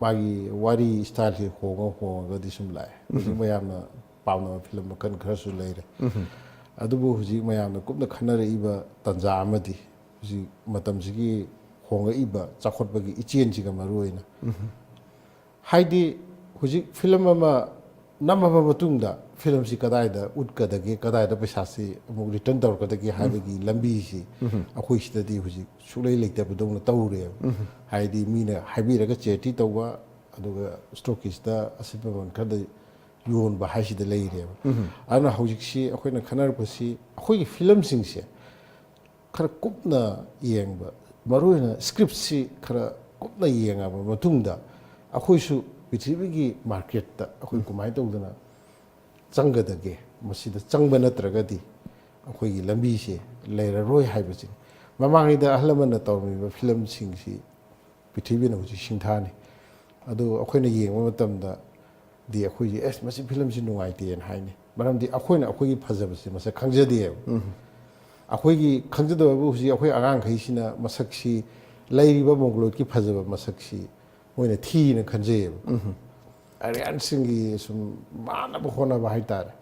ꯃꯥꯒꯤ ꯋꯥꯔꯤ ꯁ꯭ꯇꯥꯏꯜꯁꯤ ꯍꯣꯡꯉ ꯍꯣꯡꯉꯒꯗꯤ ꯁꯨꯝ ꯂꯥꯛꯑꯦ꯫ ꯍꯧꯖꯤꯛ ꯃꯌꯥꯝꯅ ꯄꯥꯝꯅꯕ ꯐꯤꯂꯝ ꯃꯈꯜ ꯈꯔꯁꯨ ꯂꯩꯔꯦ꯫ ꯑꯗꯨꯕꯨ ꯍꯧꯖꯤꯛ ꯃꯌꯥꯝꯅ ꯀꯨꯞꯅ ꯈꯟꯅꯔꯛꯏꯕ ꯇꯥꯟꯖꯥ ꯑꯃꯗꯤ ꯍꯧꯖꯤꯛ ꯃꯇꯝꯁꯤꯒꯤ ꯍꯣꯡꯉꯛꯏꯕ ꯆꯥꯎꯈꯠꯄꯒꯤ ꯏꯆꯦꯜꯁꯤꯒ ꯃꯔꯨ ꯑꯣꯏꯅ, ꯍꯥꯏꯗꯤ ꯍꯧꯖꯤꯛ ꯐꯤꯂꯝ ꯑꯃ ꯅꯝꯃꯕ ꯃꯇꯨꯡꯗ ꯐꯤꯂꯝꯁꯤ ꯀꯗꯥꯏꯗ ꯎꯠꯀꯗꯒꯦ, ꯀꯗꯥꯏꯗ ꯄꯩꯁꯥꯁꯤ ꯑꯃꯨꯛ ꯔꯤꯇꯔꯟ ꯇꯧꯔꯛꯀꯗꯒꯦ ꯍꯥꯏꯕꯒꯤ ꯂꯝꯕꯤꯁꯤ ꯑꯩꯈꯣꯏ ꯁꯤꯗꯗꯤ ꯍꯧꯖꯤꯛ ꯁꯨꯛꯂꯩ ꯂꯩꯇꯕꯗꯧꯅ ꯇꯧꯔꯦꯕ꯫ ꯍꯥꯏꯗꯤ ꯃꯤꯅ ꯍꯥꯏꯕꯤꯔꯒ ꯆꯦꯔꯤꯇꯤ ꯇꯧꯕ, ꯑꯗꯨꯒ ꯁ꯭ꯇꯣꯛꯀꯤꯁꯇ ꯑꯁꯤꯠꯄ ꯃꯃꯜ ꯈꯔꯗ ꯌꯣꯟꯕ ꯍꯥꯏꯁꯤꯗ ꯂꯩꯔꯦꯕ꯫ ꯑꯗꯨꯅ ꯍꯧꯖꯤꯛꯁꯤ ꯑꯩꯈꯣꯏꯅ ꯈꯟꯅꯔꯛꯄꯁꯤ ꯑꯩꯈꯣꯏꯒꯤ ꯐꯤꯂꯝꯁꯤꯡꯁꯦ ꯈꯔ ꯀꯨꯞꯅ ꯌꯦꯡꯕ, ꯃꯔꯨꯑꯣꯏꯅ ꯁ꯭ꯀ꯭ꯔꯤꯞꯁꯤ ꯈꯔ ꯀꯨꯞꯅ ꯌꯦꯡꯉꯕ ꯃꯇꯨꯡꯗ ꯑꯩꯈꯣꯏꯁꯨ ꯄ꯭ꯔꯤꯊꯤꯕꯤꯒꯤ ꯃꯥꯔꯀꯦꯠꯇ ꯑꯩꯈꯣꯏ ꯀꯃꯥꯏꯅ ꯇꯧꯗꯅ ꯆꯪꯒꯗꯒꯦ, ꯃꯁꯤꯗ ꯆꯪꯕ ꯅꯠꯇ꯭ꯔꯒꯗꯤ ꯑꯩꯈꯣꯏꯒꯤ ꯂꯝꯕꯤꯁꯦ ꯂꯩꯔꯔꯣꯏ ꯍꯥꯏꯕꯁꯤꯅꯤ꯫ ꯃꯃꯥꯡꯉꯩꯗ ꯑꯍꯜ ꯂꯃꯟꯅ ꯇꯧꯔꯝꯃꯤꯕ ꯐꯤꯂꯝꯁꯤꯡꯁꯤ ꯄ꯭ꯔꯤꯊꯤꯕꯤꯅ ꯍꯧꯖꯤꯛ ꯁꯤꯡꯊꯥꯅꯤ꯫ ꯑꯗꯨ ꯑꯩꯈꯣꯏꯅ ꯌꯦꯡꯕ ꯃꯇꯝꯗꯗꯤ ꯑꯩꯈꯣꯏꯁꯦ, "ꯑꯦꯁ, ꯃꯁꯤ ꯐꯤꯂꯝꯁꯤ ꯅꯨꯡꯉꯥꯏꯇꯦꯅ" ꯍꯥꯏꯅꯤ꯫ ꯃꯔꯝꯗꯤ ꯑꯩꯈꯣꯏꯅ ꯑꯩꯈꯣꯏꯒꯤ ꯐꯖꯕꯁꯤ ꯃꯁꯛ ꯈꯪꯖꯗꯦꯕ꯫ ꯑꯩꯈꯣꯏꯒꯤ ꯈꯪꯖꯗꯕꯕꯨ ꯍꯧꯖꯤꯛ ꯑꯩꯈꯣꯏ ꯑꯉꯥꯡꯈꯩꯁꯤꯅ ꯃꯁꯛꯁꯤ, ꯂꯩꯔꯤꯕ ꯃꯣꯡꯒꯣꯂꯣꯏꯗꯀꯤ ꯐꯖꯕ ꯃꯁꯛꯁꯤ ꯃꯣꯏꯅ ꯊꯤꯅ ꯈꯟꯖꯩꯌꯦꯕ꯫ ꯑꯥꯔꯤꯌꯥꯟꯁꯤꯡꯒꯤ ꯁꯨꯝ ꯃꯥꯟꯅꯕ ꯍꯣꯠꯅꯕ ꯍꯥꯏꯇꯥꯔꯦ꯫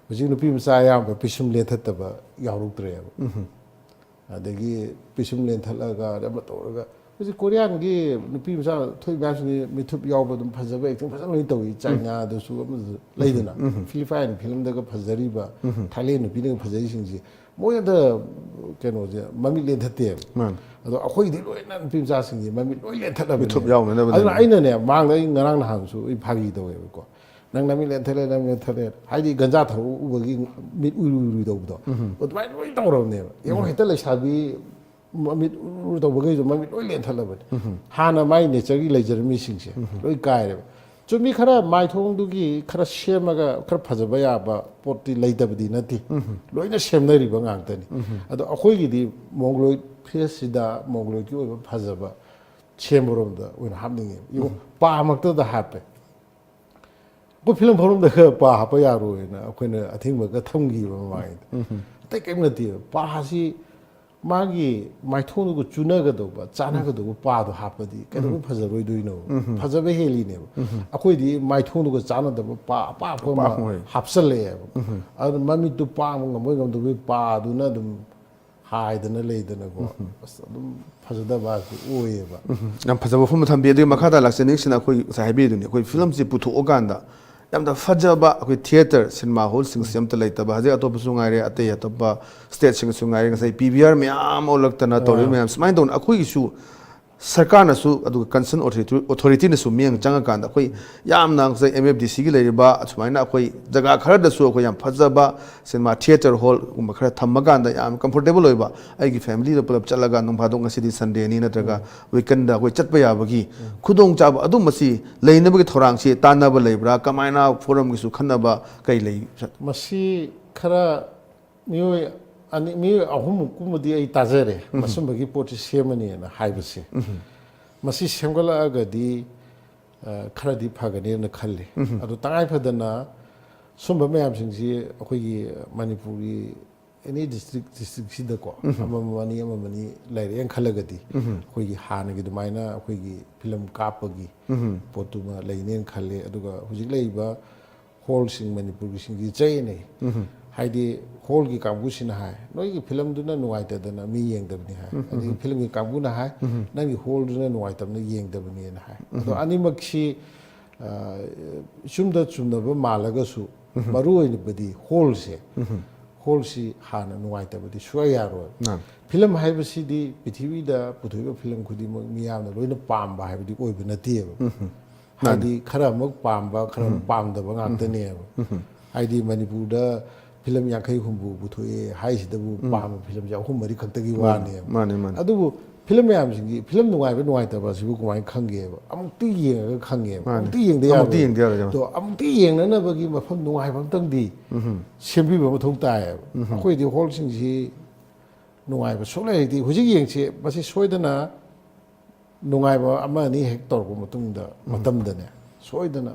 ꯍꯧꯖꯤꯛ ꯅꯨꯄꯤ ꯃꯆꯥ ꯑꯌꯥꯝꯕ ꯄꯤꯁꯨꯝ ꯂꯦꯟꯊꯠꯇꯕ ꯌꯥꯎꯔꯛꯇ꯭ꯔꯦꯕ꯫ ꯑꯗꯒꯤ ꯄꯤꯁꯨꯝ ꯂꯦꯟꯊꯠꯂꯒ ꯑꯃ ꯇꯧꯔꯒ, ꯍꯧꯖꯤꯛ ꯀꯣꯔꯤꯌꯥꯟꯒꯤ ꯅꯨꯄꯤ ꯃꯆꯥ ꯊꯣꯛꯏ ꯃꯌꯥꯝꯁꯤꯗꯤ ꯃꯤꯊꯨꯞ ꯌꯥꯎꯕ ꯑꯗꯨꯝ ꯐꯖꯕ, ꯑꯦꯛꯇꯤꯡ ꯐꯖꯅ ꯂꯣꯏ ꯇꯧꯏ꯫ ꯆꯥꯏꯅꯥꯗꯁꯨ ꯑꯃꯗꯁꯨ ꯂꯩꯗꯅ, ꯐꯤꯂꯤꯄꯥꯏꯟ ꯐꯤꯂꯝꯗꯒ ꯐꯖꯔꯤꯕ, ꯊꯥꯏꯂꯦꯟ ꯅꯨꯄꯤꯅꯒ ꯐꯖꯔꯤꯁꯤꯡꯁꯦ, ꯃꯣꯏ ꯑꯗ ꯀꯩꯅꯣꯁꯦ ꯃꯃꯤꯠ ꯂꯦꯟꯊꯠꯇꯦꯕ꯫ ꯃꯥꯅꯤ꯫ ꯑꯗꯣ ꯑꯩꯈꯣꯏꯗꯤ ꯂꯣꯏꯅ ꯅꯨꯄꯤ ꯃꯆꯥꯁꯤꯡꯁꯦ ꯃꯃꯤꯠ ꯂꯣꯏ ꯂꯦꯟꯊꯠꯂꯕꯅꯦ꯫ ꯃꯤꯊꯨꯞ ꯌꯥꯎꯅꯅꯕꯅꯦꯕ꯫ ꯑꯗꯨꯅ ꯑꯩꯅꯅꯦ, ꯃꯥꯡꯗ ꯑꯩ ꯉꯔꯥꯡ ꯅꯍꯥꯟꯁꯨ ꯑꯩ ꯐꯥꯒꯤ ꯇꯧꯋꯦꯕꯀꯣ, "ꯅꯪ ꯅꯃꯤꯠ ꯂꯦꯟꯊꯠꯂꯦ, ꯅꯃꯤꯠ ꯂꯦꯟꯊꯠꯂꯦ", ꯍꯥꯏꯗꯤ ꯒꯟꯖꯥ ꯊꯧꯕ ꯎꯕꯒꯤ ꯃꯤꯠ ꯎꯏꯔꯨ ꯎꯏꯔꯨ ꯇꯧꯕꯗꯣ, ꯑꯗꯨꯃꯥꯏꯅ ꯂꯣꯏ ꯇꯧꯔꯕꯅꯦꯕ꯫ ꯌꯦꯡꯉꯣ, ꯍꯦꯛꯇ ꯂꯩꯁꯥꯕꯤ ꯃꯃꯤꯠ ꯎꯔꯨ ꯇꯧꯕꯈꯩꯁꯨ ꯃꯃꯤꯠ ꯂꯣꯏ ꯂꯦꯟꯊꯠꯂꯕꯅꯦ꯫ ꯍꯥꯟꯅ ꯃꯥꯏ ꯅꯦꯆꯔꯒꯤ ꯂꯩꯖꯔꯝꯃꯤꯁꯤꯡꯁꯦ ꯂꯣꯏ ꯀꯥꯏꯔꯦꯕ꯫ ꯆꯨꯝꯃꯤ, ꯈꯔ ꯃꯥꯏꯊꯣꯡꯗꯨꯒꯤ ꯈꯔ ꯁꯦꯝꯃꯒ ꯈꯔ ꯐꯖꯕ ꯌꯥꯕ ꯄꯣꯠꯇꯤ ꯂꯩꯇꯕꯗꯤ ꯅꯠꯇꯦ꯫ ꯂꯣꯏꯅ ꯁꯦꯝꯅꯔꯤꯕ ꯉꯥꯛꯇꯅꯤ꯫ ꯑꯗꯣ ꯑꯩꯈꯣꯏꯒꯤꯗꯤ ꯃꯣꯡꯒꯣꯂꯣꯏꯗ ꯐꯦꯁꯁꯤꯗ ꯃꯣꯡꯒꯣꯂꯣꯏꯗꯀꯤ ꯑꯣꯏꯕ ꯐꯖꯕ ꯁꯦꯝꯕꯔꯣꯝꯗ ꯑꯣꯏꯅ ꯍꯥꯞꯅꯤꯡꯉꯦꯕ꯫ ꯌꯦꯡꯉꯣ, ꯄꯥꯃꯛꯇꯗ ꯍꯥꯞꯄꯦ꯫ ꯑꯩꯈꯣꯏ ꯐꯤꯂꯝ ꯐꯣꯔꯝꯗ ꯈꯔ ꯄꯥ ꯍꯥꯞꯄ ꯌꯥꯔꯣꯏꯅ ꯑꯩꯈꯣꯏꯅ ꯑꯊꯤꯡꯕꯒ ꯊꯝꯈꯤꯕ ꯃꯃꯥꯡꯗ꯫ ꯑꯇꯩ ꯀꯔꯤꯝ ꯅꯠꯇꯦꯕ꯫ ꯄꯥꯁꯤ ꯃꯥꯒꯤ ꯃꯥꯏꯊꯣꯡꯗꯨꯒ ꯆꯨꯅꯒꯗꯧꯕ, ꯆꯥꯟꯅꯒꯗꯧꯕ ꯄꯥꯗꯣ ꯍꯥꯞꯄꯗꯤ ꯀꯩꯗꯧꯕꯩ ꯐꯖꯔꯣꯏꯗꯣꯏꯅꯣ? ꯐꯖꯕ ꯍꯦꯜꯂꯤꯅꯦꯕ꯫ ꯑꯩꯈꯣꯏꯗꯤ ꯃꯥꯏꯊꯣꯡꯗꯨꯒ ꯆꯥꯟꯅꯗꯕ ꯄꯥ ꯑꯄꯥꯛꯄ ꯑꯃ ꯑꯄꯥꯛꯄ ꯑꯣꯏ꯫ ꯍꯥꯞꯆꯜꯂꯛꯑꯦꯕ꯫ ꯑꯗꯨꯅ ꯃꯃꯤꯠꯇꯨ ꯄꯥꯡꯕ ꯉꯝꯕꯣꯏ ꯉꯝꯗꯕꯣꯏ ꯄꯥꯗꯨꯅ ꯑꯗꯨꯝ ꯍꯥꯏꯗꯅ ꯂꯩꯗꯅꯀꯣ꯫ ꯑꯁ, ꯑꯗꯨꯝ ꯐꯖꯗꯕ ꯍꯥꯏꯁꯤ ꯑꯣꯏꯌꯦꯕ꯫ ꯌꯥꯝ ꯐꯖꯕ ꯋꯥꯐꯝ ꯑꯃ ꯊꯝꯕꯤ꯫ ꯑꯗꯨꯒꯤ ꯃꯈꯥ ꯇꯥꯅ ꯂꯥꯛꯆꯅꯤꯡꯉꯤꯁꯤꯅ ꯑꯩꯈꯣꯏ ꯉꯁꯥꯏ ꯍꯥꯏꯕꯤꯗꯨꯅꯤ, ꯑꯩꯈꯣꯏ ꯐꯤꯂꯝꯁꯤ ꯄꯨꯊꯣꯛꯑꯀꯥꯟꯗ ꯌꯥꯝꯅ ꯐꯖꯕ ꯑꯩꯈꯣꯏ ꯊꯤꯌꯦꯇꯔ, ꯁꯤꯅꯦꯃꯥ ꯍꯣꯜꯁꯤꯡꯁꯤ ꯑꯝꯇ ꯂꯩꯇꯕ, ꯍꯧꯖꯤꯛ ꯑꯇꯣꯞꯄꯁꯨ ꯉꯥꯏꯔꯦ, ꯑꯇꯩ ꯑꯇꯣꯞꯄ ꯁ꯭ꯇꯦꯠꯁꯤꯡꯁꯨ ꯉꯥꯏꯔꯦ, ꯉꯁꯥꯏ ꯄꯤ ꯚꯤ ꯑꯥꯔ ꯃꯌꯥꯝ ꯑꯣꯜꯂꯛꯇꯅ ꯇꯧꯔꯤꯕ ꯃꯌꯥꯝ ꯁꯨꯃꯥꯏꯅ ꯇꯧꯅ ꯑꯩꯈꯣꯏꯒꯤꯁꯨ ꯁꯔꯀꯥꯔꯅꯁꯨ ꯑꯗꯨꯒ ꯀꯟꯁꯔꯟ ꯑꯣꯊꯣꯔꯤꯇꯤꯅꯁꯨ ꯃꯤꯠꯌꯦꯡ ꯆꯪꯉꯀꯥꯟꯗ ꯑꯩꯈꯣꯏ ꯌꯥꯝꯅ ꯉꯁꯥꯏ ꯑꯦꯝ ꯑꯦꯐ ꯗꯤ ꯁꯤꯒꯤ ꯂꯩꯔꯤꯕ ꯑꯁꯨꯃꯥꯏꯅ ꯑꯩꯈꯣꯏ ꯖꯒꯥ ꯈꯔꯗꯁꯨ ꯑꯩꯈꯣꯏ ꯌꯥꯝ ꯐꯖꯕ ꯁꯤꯅꯦꯃꯥ ꯊꯤꯌꯦꯇꯔ ꯍꯣꯜꯒꯨꯝꯕ ꯈꯔ ꯊꯝꯃꯀꯥꯟꯗ ꯌꯥꯝ ꯀꯝꯐꯣꯔꯇꯦꯕꯜ ꯑꯣꯏꯕ, ꯑꯩꯒꯤ ꯐꯦꯃꯤꯂꯤꯗ ꯄꯨꯂꯞ ꯆꯠꯂꯒ ꯅꯣꯡ ꯐꯥꯗꯣꯛ ꯉꯁꯤꯗꯤ ꯁꯟꯗꯦꯅꯤ ꯅꯠꯇ꯭ꯔꯒ ꯋꯤꯀꯦꯟꯗ ꯑꯩꯈꯣꯏ ꯆꯠꯄ ꯌꯥꯕꯒꯤ ꯈꯨꯗꯣꯡꯆꯥꯕ ꯑꯗꯨꯝꯕꯁꯤ ꯂꯩꯅꯕꯒꯤ ꯊꯧꯔꯥꯡꯁꯤ ꯇꯥꯟꯅꯕ ꯂꯩꯕ꯭ꯔꯥ? ꯀꯃꯥꯏꯅ ꯐꯣꯔꯝꯒꯤꯁꯨ ꯈꯟꯅꯕ ꯀꯩ ꯂꯩ? ꯃꯁꯤ ꯈꯔ ꯃꯤꯑꯣꯏ ꯑꯅꯤ, ꯃꯤꯑꯣꯏ ꯑꯍꯨꯝꯃꯨꯛ ꯀꯨꯝꯕꯗꯤ ꯑꯩ ꯇꯥꯖꯔꯦ, ꯃꯁꯨꯝꯕꯒꯤ ꯄꯣꯠꯁꯤ ꯁꯦꯝꯃꯅꯤꯅ ꯍꯥꯏꯕꯁꯦ꯫ ꯃꯁꯤ ꯁꯦꯝꯒꯠꯂꯛꯑꯒꯗꯤ, ꯑ, ꯈꯔꯗꯤ ꯐꯒꯅꯦꯅ ꯈꯜꯂꯤ꯫ ꯑꯗꯨ ꯇꯉꯥꯏ ꯐꯗꯅ ꯁꯨꯝꯕ ꯃꯌꯥꯝꯁꯤꯡꯁꯤ ꯑꯩꯈꯣꯏꯒꯤ ꯃꯅꯤꯄꯨꯔꯒꯤ ꯑꯦꯅꯤ ꯗꯤꯁꯇ꯭ꯔꯤꯛ ꯗꯤꯁꯇ꯭ꯔꯤꯛꯁꯤꯗꯀꯣ ꯑꯃꯃꯝ ꯑꯅꯤ ꯑꯃꯃꯝ ꯑꯅꯤ ꯂꯩꯔꯦꯅ ꯈꯜꯂꯒꯗꯤ, ꯑꯩꯈꯣꯏꯒꯤ ꯍꯥꯟꯅꯒꯤ ꯑꯗꯨꯃꯥꯏꯅ ꯑꯩꯈꯣꯏꯒꯤ ꯐꯤꯂꯝ ꯀꯥꯞꯄꯒꯤ ꯄꯣꯠꯇꯨꯃ ꯂꯩꯅꯦꯅ ꯈꯜꯂꯦ꯫ ꯑꯗꯨꯒ ꯍꯧꯖꯤꯛ ꯂꯩꯔꯤꯕ ꯍꯣꯜꯁꯤꯡ ꯃꯅꯤꯄꯨꯔꯒꯤꯁꯤꯡꯒꯤ ꯆꯌꯦꯠꯅꯩ꯫ ꯍꯥꯏꯗꯤ ꯍꯣꯜꯒꯤ ꯀꯥꯡꯕꯨꯁꯤꯅ ꯍꯥꯏ, "ꯅꯣꯏꯒꯤ ꯐꯤꯂꯝꯗꯨꯅ ꯅꯨꯡꯉꯥꯏꯇꯗꯅ ꯃꯤ ꯌꯦꯡꯗꯕꯅꯤ" ꯍꯥꯏ꯫ ꯑꯗꯒꯤ ꯐꯤꯂꯝꯒꯤ ꯀꯥꯡꯕꯨꯅ ꯍꯥꯏ, "ꯅꯪꯒꯤ ꯍꯣꯜꯗꯨꯅ ꯅꯨꯡꯉꯥꯏꯇꯕꯅ ꯌꯦꯡꯗꯕꯅꯦꯅ" ꯍꯥꯏ꯫ ꯑꯗꯣ ꯑꯅꯤꯃꯛꯁꯤ, ꯑ, ꯆꯨꯝꯗ ꯆꯨꯝꯅꯕ ꯃꯥꯜꯂꯒꯁꯨ, ꯃꯔꯨ ꯑꯣꯏꯅꯕꯗꯤ ꯍꯣꯜꯁꯦ, ꯍꯣꯜꯁꯤ ꯍꯥꯟꯅ ꯅꯨꯡꯉꯥꯏꯇꯕꯗꯤ ꯁꯨꯡꯌꯥ ꯌꯥꯔꯣꯏ꯫ ꯃꯥꯅꯤ꯫ ꯐꯤꯂꯝ ꯍꯥꯏꯕꯁꯤꯗꯤ ꯄ꯭ꯔꯤꯊꯤꯕꯤꯗ ꯄꯨꯊꯣꯛꯏꯕ ꯐꯤꯂꯝ ꯈꯨꯗꯤꯡꯃꯛ ꯃꯤꯌꯥꯝꯅ ꯂꯣꯏꯅ ꯄꯥꯝꯕ ꯍꯥꯏꯕꯗꯤ ꯑꯣꯏꯕ ꯅꯠꯇꯦꯕ꯫ ꯍꯥꯏꯗꯤ ꯈꯔ ꯑꯃꯨꯛ ꯄꯥꯝꯕ, ꯈꯔ ꯑꯃꯨꯛ ꯄꯥꯝꯗꯕ ꯉꯥꯛꯇꯅꯦꯕ꯫ ꯍꯥꯏꯗꯤ ꯃꯅꯤꯄꯨꯔꯗ ꯐꯤꯂꯝ ꯌꯥꯡꯈꯩ ꯍꯨꯝꯐꯨ ꯄꯨꯊꯣꯛꯑꯦ ꯍꯥꯏꯁꯤꯗꯕꯨ ꯄꯥꯝꯕ ꯐꯤꯂꯝꯁꯦ ꯑꯍꯨꯝ ꯃꯔꯤ ꯈꯛꯇꯒꯤ ꯋꯥꯅꯦꯕ꯫ ꯃꯥꯅꯦ, ꯃꯥꯅꯦ꯫ ꯑꯗꯨꯕꯨ ꯐꯤꯂꯝ ꯃꯌꯥꯝꯁꯤꯡꯒꯤ ꯐꯤꯂꯝ ꯅꯨꯡꯉꯥꯏꯕ ꯅꯨꯡꯉꯥꯏꯇꯕ ꯑꯁꯤꯕꯨ ꯀꯃꯥꯏꯅ ꯈꯪꯒꯦꯕ? ꯑꯃꯨꯛꯇꯤ ꯌꯦꯡꯉꯒ ꯈꯪꯉꯦꯕ꯫ ꯃꯥꯅꯦ꯫ ꯑꯃꯨꯛꯇꯤ ꯌꯦꯡꯗ ꯑꯃꯨꯛꯇꯤ ꯌꯥꯔꯣꯏ꯫ ꯌꯦꯡꯗ ꯌꯥꯔꯣꯏ꯫ ꯑꯗꯣ ꯑꯃꯨꯛꯇꯤ ꯌꯦꯡꯅꯅꯕꯒꯤ ꯃꯐꯝ ꯅꯨꯡꯉꯥꯏꯕ ꯑꯝꯇꯪꯗꯤ ꯁꯦꯝꯕꯤꯕ ꯃꯊꯧ ꯇꯥꯏꯌꯦꯕ꯫ ꯑꯩꯈꯣꯏꯗꯤ ꯍꯣꯜꯁꯤꯡꯁꯤ ꯅꯨꯡꯉꯥꯏꯕ ꯁꯨꯡꯂꯩ ꯂꯩꯇꯦ꯫ ꯍꯧꯖꯤꯛ ꯌꯦꯡꯁꯤ, ꯃꯁꯤ ꯁꯣꯏꯗꯅ ꯅꯨꯡꯉꯥꯏꯕ ꯑꯃ ꯑꯅꯤ ꯍꯦꯛ ꯇꯧꯔꯛꯄ ꯃꯇꯨꯡꯗ, ꯃꯇꯝꯗꯅꯦ, ꯁꯣꯏꯗꯅ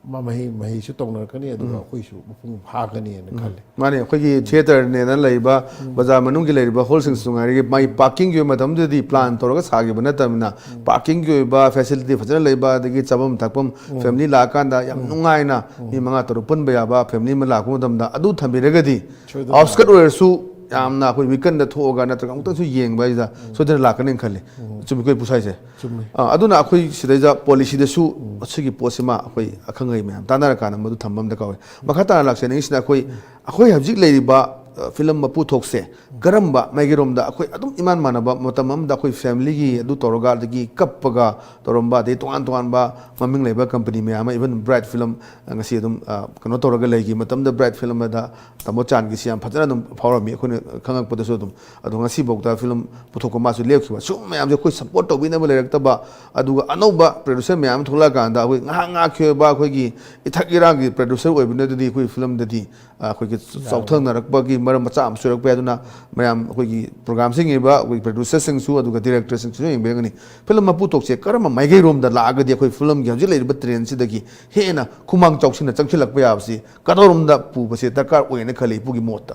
ꯃ-, ꯃꯍꯩ, ꯃꯍꯩꯁꯨ ꯇꯧꯅꯔꯛꯀꯅꯤ, ꯑꯗꯨꯒ ꯑꯩꯈꯣꯏꯁꯨ ꯃꯄꯨꯡ ꯐꯥꯒꯅꯤꯅ ꯈꯜꯂꯦ꯫ ꯃꯥꯅꯦ, ꯑꯩꯈꯣꯏꯒꯤ ꯊꯤꯌꯦꯇꯔꯅꯦꯅ ꯂꯩꯔꯤꯕ, ꯕꯖꯥꯔ ꯃꯅꯨꯡꯒꯤ ꯂꯩꯔꯤꯕ ꯍꯣꯜꯁꯤꯡꯁꯨ ꯉꯥꯏꯔꯒ, ꯃꯥꯒꯤ ꯄꯥꯔꯀꯤꯡꯒꯤ ꯑꯣꯏꯕ ꯃꯇꯝꯗꯨꯗꯗꯤ ꯄ꯭ꯂꯥꯟ ꯇꯧꯔꯒ ꯁꯥꯈꯤꯕ ꯅꯠꯇꯕꯅꯤꯅ, ꯄꯥꯔꯀꯤꯡꯒꯤ ꯑꯣꯏꯕ ꯐꯦꯁꯤꯂꯤꯇꯤ ꯐꯖꯅ ꯂꯩꯕ, ꯑꯗꯒꯤ ꯆꯥꯐꯝ ꯊꯛꯐꯝ, ꯐꯦꯃꯤꯂꯤ ꯂꯥꯛꯑꯀꯥꯟꯗ ꯌꯥꯝ ꯅꯨꯡꯉꯥꯏꯅ ꯃꯤ ꯃꯉꯥ ꯇꯔꯨꯛ ꯄꯨꯟꯕ ꯌꯥꯕ, ꯐꯦꯃꯤꯂꯤ ꯑꯃ ꯂꯥꯛꯄ ꯃꯇꯝꯗ ꯑꯗꯨ ꯊꯝꯕꯤꯔꯒꯗꯤ, ꯁꯣꯏꯗꯅ ꯑꯥꯎꯠꯁꯀꯠ ꯑꯣꯏꯔꯁꯨ ꯌꯥꯝꯅ ꯑꯩꯈꯣꯏ ꯋꯤꯀꯦꯟꯗ ꯊꯣꯛꯑꯒ ꯅꯠꯇ꯭ꯔꯒ ꯑꯃꯨꯛꯇꯪꯁꯨ ꯌꯦꯡꯕ ꯍꯥꯏꯁꯤꯗ ꯁꯣꯏꯗꯅ ꯂꯥꯛꯀꯅꯤꯅ ꯈꯜꯂꯤ꯫ ꯆꯨꯝꯃꯤꯀꯣ ꯑꯩ ꯄꯨꯁꯥꯏꯁꯦ? ꯆꯨꯝꯃꯤ꯫ ꯑꯥ, ꯑꯗꯨꯅ ꯑꯩꯈꯣꯏ ꯁꯤꯗꯩꯗ ꯄꯣꯂꯤꯁꯤꯗꯁꯨ ꯃꯁꯤꯒꯤ ꯄꯣꯠꯁꯤꯃ ꯑꯩꯈꯣꯏ ꯑꯈꯪ ꯑꯍꯩ ꯃꯌꯥꯝ ꯇꯥꯟꯅꯔꯀꯥꯟꯗ ꯃꯗꯨ ꯊꯝꯕ ꯑꯃ ꯗꯔꯀꯥꯔ ꯑꯣꯏ꯫ ꯃꯈꯥ ꯇꯥꯅ ꯂꯥꯛꯆꯅꯤꯡꯉꯤꯁꯤꯅ ꯑꯩꯈꯣꯏ, ꯑꯩꯈꯣꯏ ꯍꯧꯖꯤꯛ ꯂꯩꯔꯤꯕ, ꯑ, ꯐꯤꯂꯝ ꯃꯄꯨ ꯊꯣꯛꯁꯦ ꯀꯔꯝꯕ ꯃꯥꯏꯀꯩꯔꯣꯝꯗ ꯑꯩꯈꯣꯏ ꯑꯗꯨꯝ ꯏꯃꯥꯟ ꯃꯥꯟꯅꯕ ꯃꯇꯝ ꯑꯃꯗ ꯑꯩꯈꯣꯏ ꯐꯦꯃꯤꯂꯤꯒꯤ ꯑꯗꯨ ꯇꯧꯔꯒ, ꯑꯗꯒꯤ ꯀꯞꯄꯒ ꯇꯧꯔꯝꯕ, ꯑꯗꯩ ꯇꯣꯉꯥꯟ ꯇꯣꯉꯥꯟꯕ ꯃꯃꯤꯡ ꯂꯩꯕ ꯀꯝꯄꯅꯤ ꯃꯌꯥꯝ ꯑꯃ, ꯏꯚꯟ ꯕ꯭ꯔꯥꯏꯠ ꯐꯤꯂꯝ, ꯑ, ꯉꯁꯤ ꯑꯗꯨꯝ, ꯑ, ꯀꯩꯅꯣ ꯇꯧꯔꯒ ꯂꯩꯈꯤ ꯃꯇꯝꯗ, ꯕ꯭ꯔꯥꯏꯠ ꯐꯤꯂꯝ ꯑꯗ ꯇꯥꯃꯣ ꯆꯥꯟꯒꯤꯁꯤ ꯌꯥꯝ ꯐꯖꯅ ꯑꯗꯨꯝ ꯐꯥꯎꯔꯝꯃꯤ ꯑꯩꯈꯣꯏꯅ ꯈꯪꯉꯛꯄꯗꯁꯨ ꯑꯗꯨꯝ꯫ ꯑꯗꯣ ꯉꯁꯤꯐꯥꯎꯗ ꯐꯤꯂꯝ ꯄꯨꯊꯣꯛꯄ ꯃꯥꯁꯨ ꯂꯦꯞꯈꯤꯕ꯫ ꯁꯨꯝ ꯃꯌꯥꯝꯁꯦ ꯑꯩꯈꯣꯏ ꯁꯞꯄꯣꯔꯠ ꯇꯧꯕꯤꯅꯕ ꯂꯩꯔꯛꯇꯕ, ꯑꯗꯨꯒ ꯑꯅꯧꯕ ꯄ꯭ꯔꯗ꯭ꯌꯨꯁꯔ ꯃꯌꯥꯝ ꯑꯃ ꯊꯣꯛꯂꯛꯑꯀꯥꯟꯗ ꯑꯩꯈꯣꯏ ꯉꯥꯏꯍꯥꯛ ꯉꯥꯏꯍꯥꯛꯀꯤ ꯑꯣꯏꯕ ꯑꯩꯈꯣꯏꯒꯤ ꯏꯊꯛ ꯏꯔꯥꯡꯒꯤ ꯄ꯭ꯔꯗ꯭ꯌꯨꯁꯔ ꯑꯣꯏꯕꯅꯗꯤ ꯑꯩꯈꯣꯏ ꯐꯤꯂꯝꯗꯗꯤ, ꯑ, ꯑꯩꯈꯣꯏꯒꯤ ꯆꯥꯎꯊꯅꯔꯛꯄꯒꯤ ꯃꯔꯝ ꯃꯆꯥ ꯑꯃꯁꯨ ꯑꯣꯏꯔꯛꯄ ꯌꯥꯏ꯫ ꯑꯗꯨꯅ ꯃꯌꯥꯝ ꯑꯩꯈꯣꯏꯒꯤ ꯄ꯭ꯔꯣꯒ꯭ꯔꯥꯝꯁꯤꯡ ꯌꯦꯡꯉꯤꯕ ꯑꯩꯈꯣꯏꯒꯤ ꯄ꯭ꯔꯗ꯭ꯌꯨꯁꯔꯁꯤꯡꯁꯨ ꯑꯗꯨꯒ ꯗꯤꯔꯦꯛꯇꯔꯁꯤꯡꯁꯨ ꯌꯦꯡꯕꯤꯔꯒꯅꯤ꯫ ꯐꯤꯂꯝ ꯃꯄꯨ ꯊꯣꯛꯁꯦ ꯀꯔꯝꯕ ꯃꯥꯏꯀꯩꯔꯣꯝꯗ ꯂꯥꯛꯑꯒꯗꯤ ꯑꯩꯈꯣꯏ ꯐꯤꯂꯝꯒꯤ ꯍꯧꯖꯤꯛ ꯂꯩꯔꯤꯕ ꯇ꯭ꯔꯦꯟꯁꯤꯗꯒꯤ ꯍꯦꯟꯅ ꯈꯨꯃꯥꯡ ꯆꯥꯎꯁꯤꯟꯅ ꯆꯪꯁꯤꯜꯂꯛꯄ ꯌꯥꯕꯁꯤ ꯀꯗꯧꯔꯣꯝꯗ ꯄꯨꯕꯁꯦ ꯗꯔꯀꯥꯔ ꯑꯣꯏꯅ ꯈꯜꯂꯤ ꯏꯄꯨꯒꯤ ꯃꯣꯠꯇ?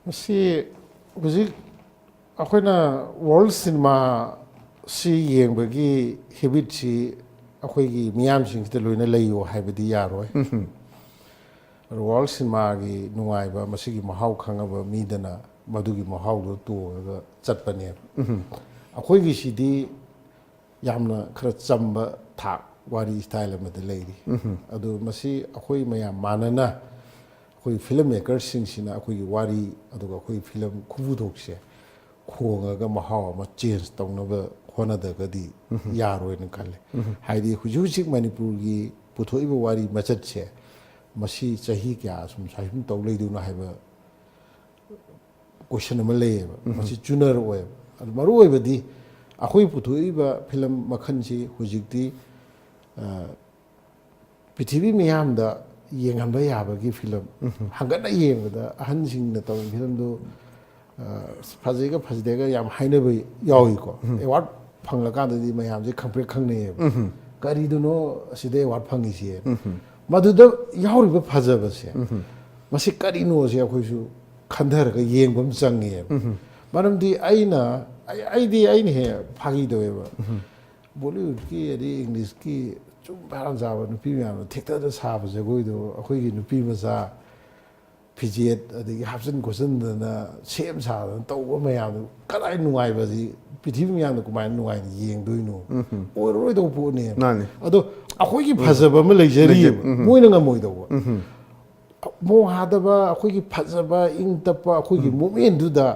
ꯃꯁꯤ ꯍꯧꯖꯤꯛ ꯑꯩꯈꯣꯏꯅ ꯋꯥꯔꯜ ꯁꯤꯅꯦꯃꯥꯁꯤ ꯌꯦꯡꯕꯒꯤ ꯍꯦꯕꯤꯠꯁꯤ ꯑꯩꯈꯣꯏꯒꯤ ꯃꯤꯌꯥꯝꯁꯤꯡꯁꯤꯗ ꯂꯣꯏꯅ ꯂꯩꯌꯣ ꯍꯥꯏꯕꯗꯤ ꯌꯥꯔꯣꯏ꯫ ꯑꯗꯣ ꯋꯥꯔꯜ ꯁꯤꯅꯦꯃꯥꯒꯤ ꯅꯨꯡꯉꯥꯏꯕ, ꯃꯁꯤꯒꯤ ꯃꯍꯥꯎ ꯈꯪꯉꯕ ꯃꯤꯗꯅ ꯃꯗꯨꯒꯤ ꯃꯍꯥꯎꯗꯣ ꯇꯣꯡꯉꯒ ꯆꯠꯄꯅꯦꯕ꯫ ꯑꯩꯈꯣꯏꯒꯤꯁꯤꯗꯤ ꯌꯥꯝꯅ ꯈꯔ ꯆꯝꯕ ꯊꯥꯛ ꯋꯥꯔꯤ ꯁ꯭ꯇꯥꯏꯜ ꯑꯃꯗ ꯂꯩꯔꯤ꯫ ꯑꯗꯣ ꯃꯁꯤ ꯑꯩꯈꯣꯏ ꯃꯌꯥꯝ ꯃꯥꯟꯅꯅ ꯑꯩꯈꯣꯏ ꯐꯤꯂꯝ ꯃꯦꯀꯔꯁꯤꯡꯁꯤꯅ ꯑꯩꯈꯣꯏꯒꯤ ꯋꯥꯔꯤ ꯑꯗꯨꯒ ꯑꯩꯈꯣꯏ ꯐꯤꯂꯝ ꯈꯨꯄꯨꯊꯣꯛꯁꯦ ꯈꯣꯡꯉꯒ ꯃꯍꯥꯎ ꯑꯃ ꯆꯦꯟꯖ ꯇꯧꯅꯕ ꯍꯣꯠꯅꯗ꯭ꯔꯒꯗꯤ ꯌꯥꯔꯣꯏꯅ ꯈꯜꯂꯦ꯫ ꯍꯥꯏꯗꯤ ꯍꯧꯖꯤꯛ ꯍꯧꯖꯤꯛ ꯃꯅꯤꯄꯨꯔꯒꯤ ꯄꯨꯊꯣꯛꯏꯕ ꯋꯥꯔꯤ ꯃꯆꯠꯁꯦ ꯃꯁꯤ ꯆꯍꯤ ꯀꯌꯥ ꯁꯨꯝ ꯁꯨꯃꯥꯏ ꯁꯨꯝ ꯇꯧ ꯂꯩꯗꯣꯏꯅꯣ ꯍꯥꯏꯕ ꯀꯣꯏꯁꯟ ꯑꯃ ꯂꯩꯌꯦꯕ꯫ ꯃꯁꯤ ꯆꯨꯅꯔꯛꯑꯣꯏꯕ꯫ ꯑꯗꯨ ꯃꯔꯨ ꯑꯣꯏꯕꯗꯤ ꯑꯩꯈꯣꯏ ꯄꯨꯊꯣꯛꯏꯕ ꯐꯤꯂꯝ ꯃꯈꯜꯁꯤ ꯍꯧꯖꯤꯛꯇꯤ, ꯑ, ꯄ꯭ꯔꯤꯊꯤꯕꯤ ꯃꯤꯌꯥꯝꯗ ꯌꯦꯡꯍꯟꯕ ꯌꯥꯕꯒꯤ ꯐꯤꯂꯝ꯫ ꯍꯪꯒꯠꯅ ꯌꯦꯡꯕꯗ ꯑꯍꯟꯁꯤꯡꯅ ꯇꯧꯔꯤꯕ ꯐꯤꯂꯝꯗꯨ, ꯑ, ꯐꯖꯩꯒ ꯐꯖꯗꯦꯒ ꯌꯥꯝ ꯍꯥꯏꯅꯕ ꯌꯥꯎꯏꯀꯣ꯫ ꯑꯦꯋꯥꯔꯗ ꯐꯪꯂꯀꯥꯟꯗꯗꯤ ꯃꯌꯥꯝꯁꯦ ꯈꯪꯄ꯭ꯔꯦꯛ ꯈꯪꯅꯩꯌꯦꯕ꯫ ꯀꯔꯤꯗꯨꯅꯣ ꯑꯁꯤꯗ ꯑꯦꯋꯥꯔꯗ ꯐꯪꯉꯤꯁꯦ? ꯃꯗꯨꯗ ꯌꯥꯎꯔꯤꯕ ꯐꯖꯕꯁꯦ, ꯃꯁꯤ ꯀꯔꯤꯅꯣꯁꯦ ꯑꯩꯈꯣꯏꯁꯨ ꯈꯟꯊꯔꯒ ꯌꯦꯡꯕ ꯑꯃ ꯆꯪꯉꯦꯕ꯫ ꯃꯔꯝꯗꯤ ꯑꯩꯅ, ꯑꯩ-, ꯑꯩꯗꯤ ꯑꯩꯅ ꯍꯦꯛ ꯐꯥꯒꯤ ꯇꯧꯋꯦꯕ꯫ ꯕꯣꯂꯤꯋꯨꯗꯀꯤ ꯑꯗꯩ ꯏꯪꯂꯤꯁꯀꯤ ꯆꯨꯝ ꯐꯥꯔꯝ ꯆꯥꯕ ꯅꯨꯄꯤ ꯃꯌꯥꯝꯅ ꯊꯦꯛꯇꯔꯗ ꯁꯥꯕ ꯖꯒꯣꯏꯗꯣ ꯑꯩꯈꯣꯏꯒꯤ ꯅꯨꯄꯤ ꯃꯆꯥ ꯐꯤꯖꯦꯠ ꯑꯗꯒꯤ ꯍꯥꯞꯆꯤꯟ ꯈꯣꯠꯆꯤꯟꯗꯅ ꯁꯦꯝ ꯁꯥꯗꯅ ꯇꯧꯕ ꯃꯌꯥꯝꯗꯨ ꯀꯗꯥꯏ ꯅꯨꯡꯉꯥꯏꯕꯁꯤ ꯄ꯭ꯔꯤꯊꯤꯕꯤ ꯃꯌꯥꯝꯅ ꯀꯃꯥꯏꯅ ꯅꯨꯡꯉꯥꯏꯅ ꯌꯦꯡꯗꯣꯏꯅꯣ? ꯑꯣꯏꯔꯔꯣꯏꯗꯧꯕ ꯄꯣꯠꯅꯦ꯫ ꯃꯥꯅꯤ꯫ ꯑꯗꯣ ꯑꯩꯈꯣꯏꯒꯤ ꯐꯖꯕ ꯑꯃ ꯂꯩꯖꯔꯤꯕ, ꯂꯩꯖꯩ꯫ ꯎꯝ꯫ ꯃꯣꯏꯅ ꯉꯝꯃꯣꯏꯗꯧꯕ꯫ ꯃꯣꯍꯥꯗꯕ ꯑꯩꯈꯣꯏꯒꯤ ꯐꯖꯕ ꯏꯪ ꯇꯞꯄ ꯑꯩꯈꯣꯏꯒꯤ ꯃꯣꯃꯦꯟꯗꯨꯗ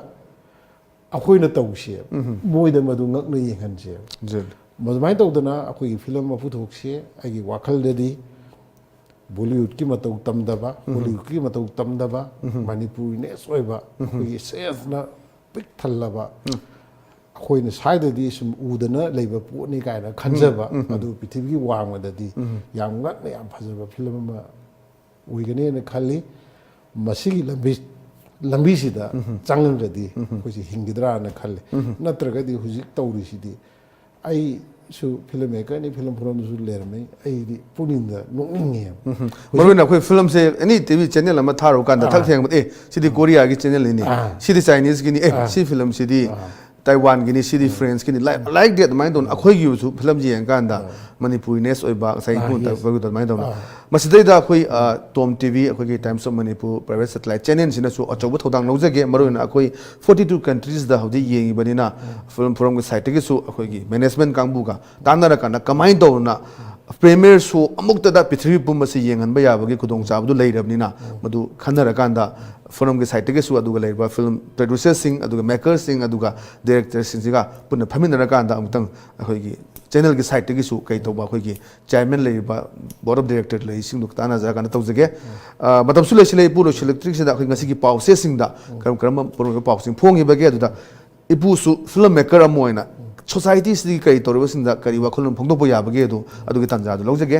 ꯑꯩꯈꯣꯏꯅ ꯇꯧꯁꯦꯕ꯫ ꯃꯣꯏꯗ ꯃꯗꯨ ꯉꯛꯅ ꯌꯦꯡꯍꯟꯁꯦꯕ꯫ ꯖꯤꯜ꯫ ꯑꯗꯨꯃꯥꯏꯅ ꯇꯧꯗꯅ ꯑꯩꯈꯣꯏꯒꯤ ꯐꯤꯂꯝ ꯑꯃ ꯄꯨꯊꯣꯛꯁꯦ꯫ ꯑꯩꯒꯤ ꯋꯥꯈꯜꯗꯗꯤ ꯕꯣꯂꯤꯋꯨꯗꯀꯤ ꯃꯇꯧ ꯇꯝꯗꯕ, ꯍꯣꯂꯤꯋꯨꯗꯀꯤ ꯃꯇꯧ ꯇꯝꯗꯕ, ꯃꯅꯤꯄꯨꯔꯤꯅꯦꯁ ꯑꯣꯏꯕ, ꯑꯩꯈꯣꯏꯒꯤ ꯁꯦꯟꯁꯅ ꯄꯤꯛ ꯊꯜꯂꯕ, ꯑꯩꯈꯣꯏꯅ ꯁ꯭ꯋꯥꯏꯗꯗꯤ ꯁꯨꯝ ꯎꯗꯅ ꯂꯩꯕ ꯄꯣꯠꯅꯤ ꯀꯥꯏꯅ ꯈꯟꯖꯕ, ꯑꯗꯨ ꯄ꯭ꯔꯤꯊꯤꯕꯤꯒꯤ ꯋꯥꯡꯃꯗꯗꯤ ꯌꯥꯝ ꯉꯛꯅ ꯌꯥꯝ ꯐꯖꯕ ꯐꯤꯂꯝ ꯑꯃ ꯑꯣꯏꯒꯅꯦꯅ ꯈꯜꯂꯤ꯫ ꯃꯁꯤꯒꯤ ꯂꯝꯕꯤ, ꯂꯝꯕꯤꯁꯤꯗ ꯆꯪꯉꯒꯗꯤ ꯑꯩꯈꯣꯏꯁꯦ ꯍꯤꯡꯒꯗ꯭ꯔꯥꯅ ꯈꯜꯂꯤ꯫ ꯅꯠꯇ꯭ꯔꯒꯗꯤ ꯍꯧꯖꯤꯛ ꯇꯧꯔꯤꯁꯤꯗꯤ ꯑꯩ ꯁꯨ ꯐꯤꯂꯝ ꯃꯦꯀꯔꯅꯤ, ꯐꯤꯂꯝ ꯐꯣꯔꯝꯗꯁꯨ ꯂꯩꯔꯝꯃꯤ꯫ ꯑꯩꯗꯤ ꯄꯨꯛꯅꯤꯡꯗ ꯅꯣꯛꯅꯤꯡꯉꯦꯕ꯫ ꯃꯔꯨ ꯑꯣꯏꯅ ꯑꯩꯈꯣꯏ ꯐꯤꯂꯝꯁꯦ ꯑꯦꯅꯤ ꯇꯤ ꯚꯤ ꯆꯦꯅꯦꯜ ꯑꯃ ꯊꯥꯔꯨ ꯀꯥꯟꯗ ꯊꯛ ꯊꯦꯡꯕꯗ ꯑꯦ ꯁꯤꯗꯤ ꯀꯣꯔꯤꯌꯥꯒꯤ ꯆꯦꯅꯦꯜꯅꯤꯅꯦ, ꯁꯤꯗꯤ ꯆꯥꯏꯅꯤꯁꯀꯤꯅꯤ, ꯑꯦ ꯁꯤ ꯐꯤꯂꯝꯁꯤꯗꯤ ꯇꯥꯏꯋꯥꯟꯒꯤꯅꯤ, ꯁꯤꯗꯤ ꯐ꯭ꯔꯦꯟꯁꯀꯤꯅꯤ, ꯂꯥꯏꯛ ꯗꯦꯠ ꯑꯗꯨꯃꯥꯏꯅ ꯇꯧꯅ ꯑꯩꯈꯣꯏꯒꯤꯁꯨ ꯐꯤꯂꯝꯁꯦ ꯌꯦꯡꯉꯀꯥꯟꯗ ꯃꯅꯤꯄꯨꯔꯤꯅꯦꯁ ꯑꯣꯏꯕ ꯉꯁꯥꯏ ꯏꯄꯨꯅ ꯇꯥꯛꯄꯗꯣ ꯑꯗꯨꯃꯥꯏꯅ ꯇꯧꯅ ꯃꯁꯤꯗꯩꯗ ꯑꯩꯈꯣꯏ ꯇꯣꯝ ꯇꯤ ꯚꯤ, ꯑꯩꯈꯣꯏꯒꯤ Times of Manipur private satellite ꯆꯦꯅꯦꯜꯁꯤꯅꯁꯨ ꯑꯆꯧꯕ ꯊꯧꯗꯥꯡ ꯂꯧꯖꯒꯦ꯫ ꯃꯔꯨꯑꯣꯏꯅ ꯑꯩꯈꯣꯏ ꯐꯣꯔꯇꯤ ꯇꯨ ꯀꯟꯇ꯭ꯔꯤꯁꯗ ꯍꯧꯖꯤꯛ ꯌꯦꯡꯉꯤꯕꯅꯤꯅ ꯐꯤꯂꯝ ꯐꯣꯔꯝꯒꯤ ꯁꯥꯏꯠꯇꯒꯤꯁꯨ ꯑꯩꯈꯣꯏꯒꯤ ꯃꯦꯅꯦꯖꯃꯦꯟ ꯀꯥꯡꯕꯨꯒ ꯇꯥꯟꯅꯔꯀꯥꯟꯗ ꯀꯃꯥꯏꯅ ꯇꯧꯗꯅ ꯄ꯭ꯔꯤꯃꯤꯌꯔ ꯁꯣ ꯑꯃꯨꯛꯇꯗ ꯄ꯭ꯔꯤꯊꯤꯕꯤ ꯄꯨꯝꯕꯁꯤ ꯌꯦꯡꯍꯟꯕ ꯌꯥꯕꯒꯤ ꯈꯨꯗꯣꯡꯆꯥꯕꯗꯨ ꯂꯩꯔꯕꯅꯤꯅ ꯃꯗꯨ ꯈꯟꯅꯔꯀꯥꯟꯗ ꯐꯣꯔꯝꯒꯤ ꯁꯥꯏꯠꯇꯒꯤꯁꯨ ꯑꯗꯨꯒ ꯂꯩꯔꯤꯕ ꯐꯤꯂꯝ ꯄ꯭ꯔꯗ꯭ꯌꯨꯁꯔꯁꯤꯡ ꯑꯗꯨꯒ ꯃꯦꯀꯔꯁꯤꯡ ꯑꯗꯨꯒ ꯗꯤꯔꯦꯛꯇꯔꯁꯤꯡꯁꯤꯒ ꯄꯨꯟꯅ ꯐꯝꯃꯤꯟꯅꯔꯀꯥꯟꯗ ꯑꯃꯨꯛꯇꯪ ꯑꯩꯈꯣꯏꯒꯤ ꯆꯦꯅꯦꯜꯒꯤ ꯁꯥꯏꯠꯇꯒꯤꯁꯨ ꯀꯩ ꯇꯧꯕ ꯑꯩꯈꯣꯏꯒꯤ ꯆꯤꯌꯔꯃꯦꯟ ꯂꯩꯔꯤꯕ ꯕꯣꯔꯗ ꯑꯣꯐ ꯗꯤꯔꯦꯛꯇꯔ ꯂꯩꯔꯤꯁꯤꯡꯗꯨ ꯇꯥꯟꯅꯖꯔꯀꯥꯟꯗ ꯇꯧꯖꯒꯦ꯫ ꯑ, ꯃꯇꯝꯁꯨ ꯂꯩꯁꯤꯜꯂꯦ ꯏꯄꯨ, ꯂꯣꯏꯁꯤꯜꯂꯛꯇ꯭ꯔꯤꯁꯤꯗ ꯑꯩꯈꯣꯏ ꯉꯁꯤꯒꯤ ꯄꯥꯎꯆꯦꯁꯤꯡꯗ ꯀꯔꯝ ꯀꯔꯝꯕ ꯃꯔꯨꯑꯣꯏꯕ ꯄꯥꯎꯁꯤꯡ ꯐꯣꯡꯉꯤꯕꯒꯦ ꯑꯗꯨꯗ ꯏꯄꯨꯁꯨ ꯐꯤꯂꯝ ꯃꯦꯀꯔ ꯑꯃ ꯑꯣꯏꯅ ꯁꯣꯁꯥꯏꯇꯤꯁꯤꯗꯒꯤ ꯀꯔꯤ ꯇꯧꯔꯤꯕꯁꯤꯡꯗ ꯀꯔꯤ ꯋꯥꯈꯜꯂꯣꯟ ꯐꯣꯡꯗꯣꯛꯄ ꯌꯥꯕꯒꯦ ꯑꯗꯨ ꯑꯗꯨꯒꯤ ꯇꯥꯟꯖꯥꯗꯨ ꯂꯧꯖꯒꯦ꯫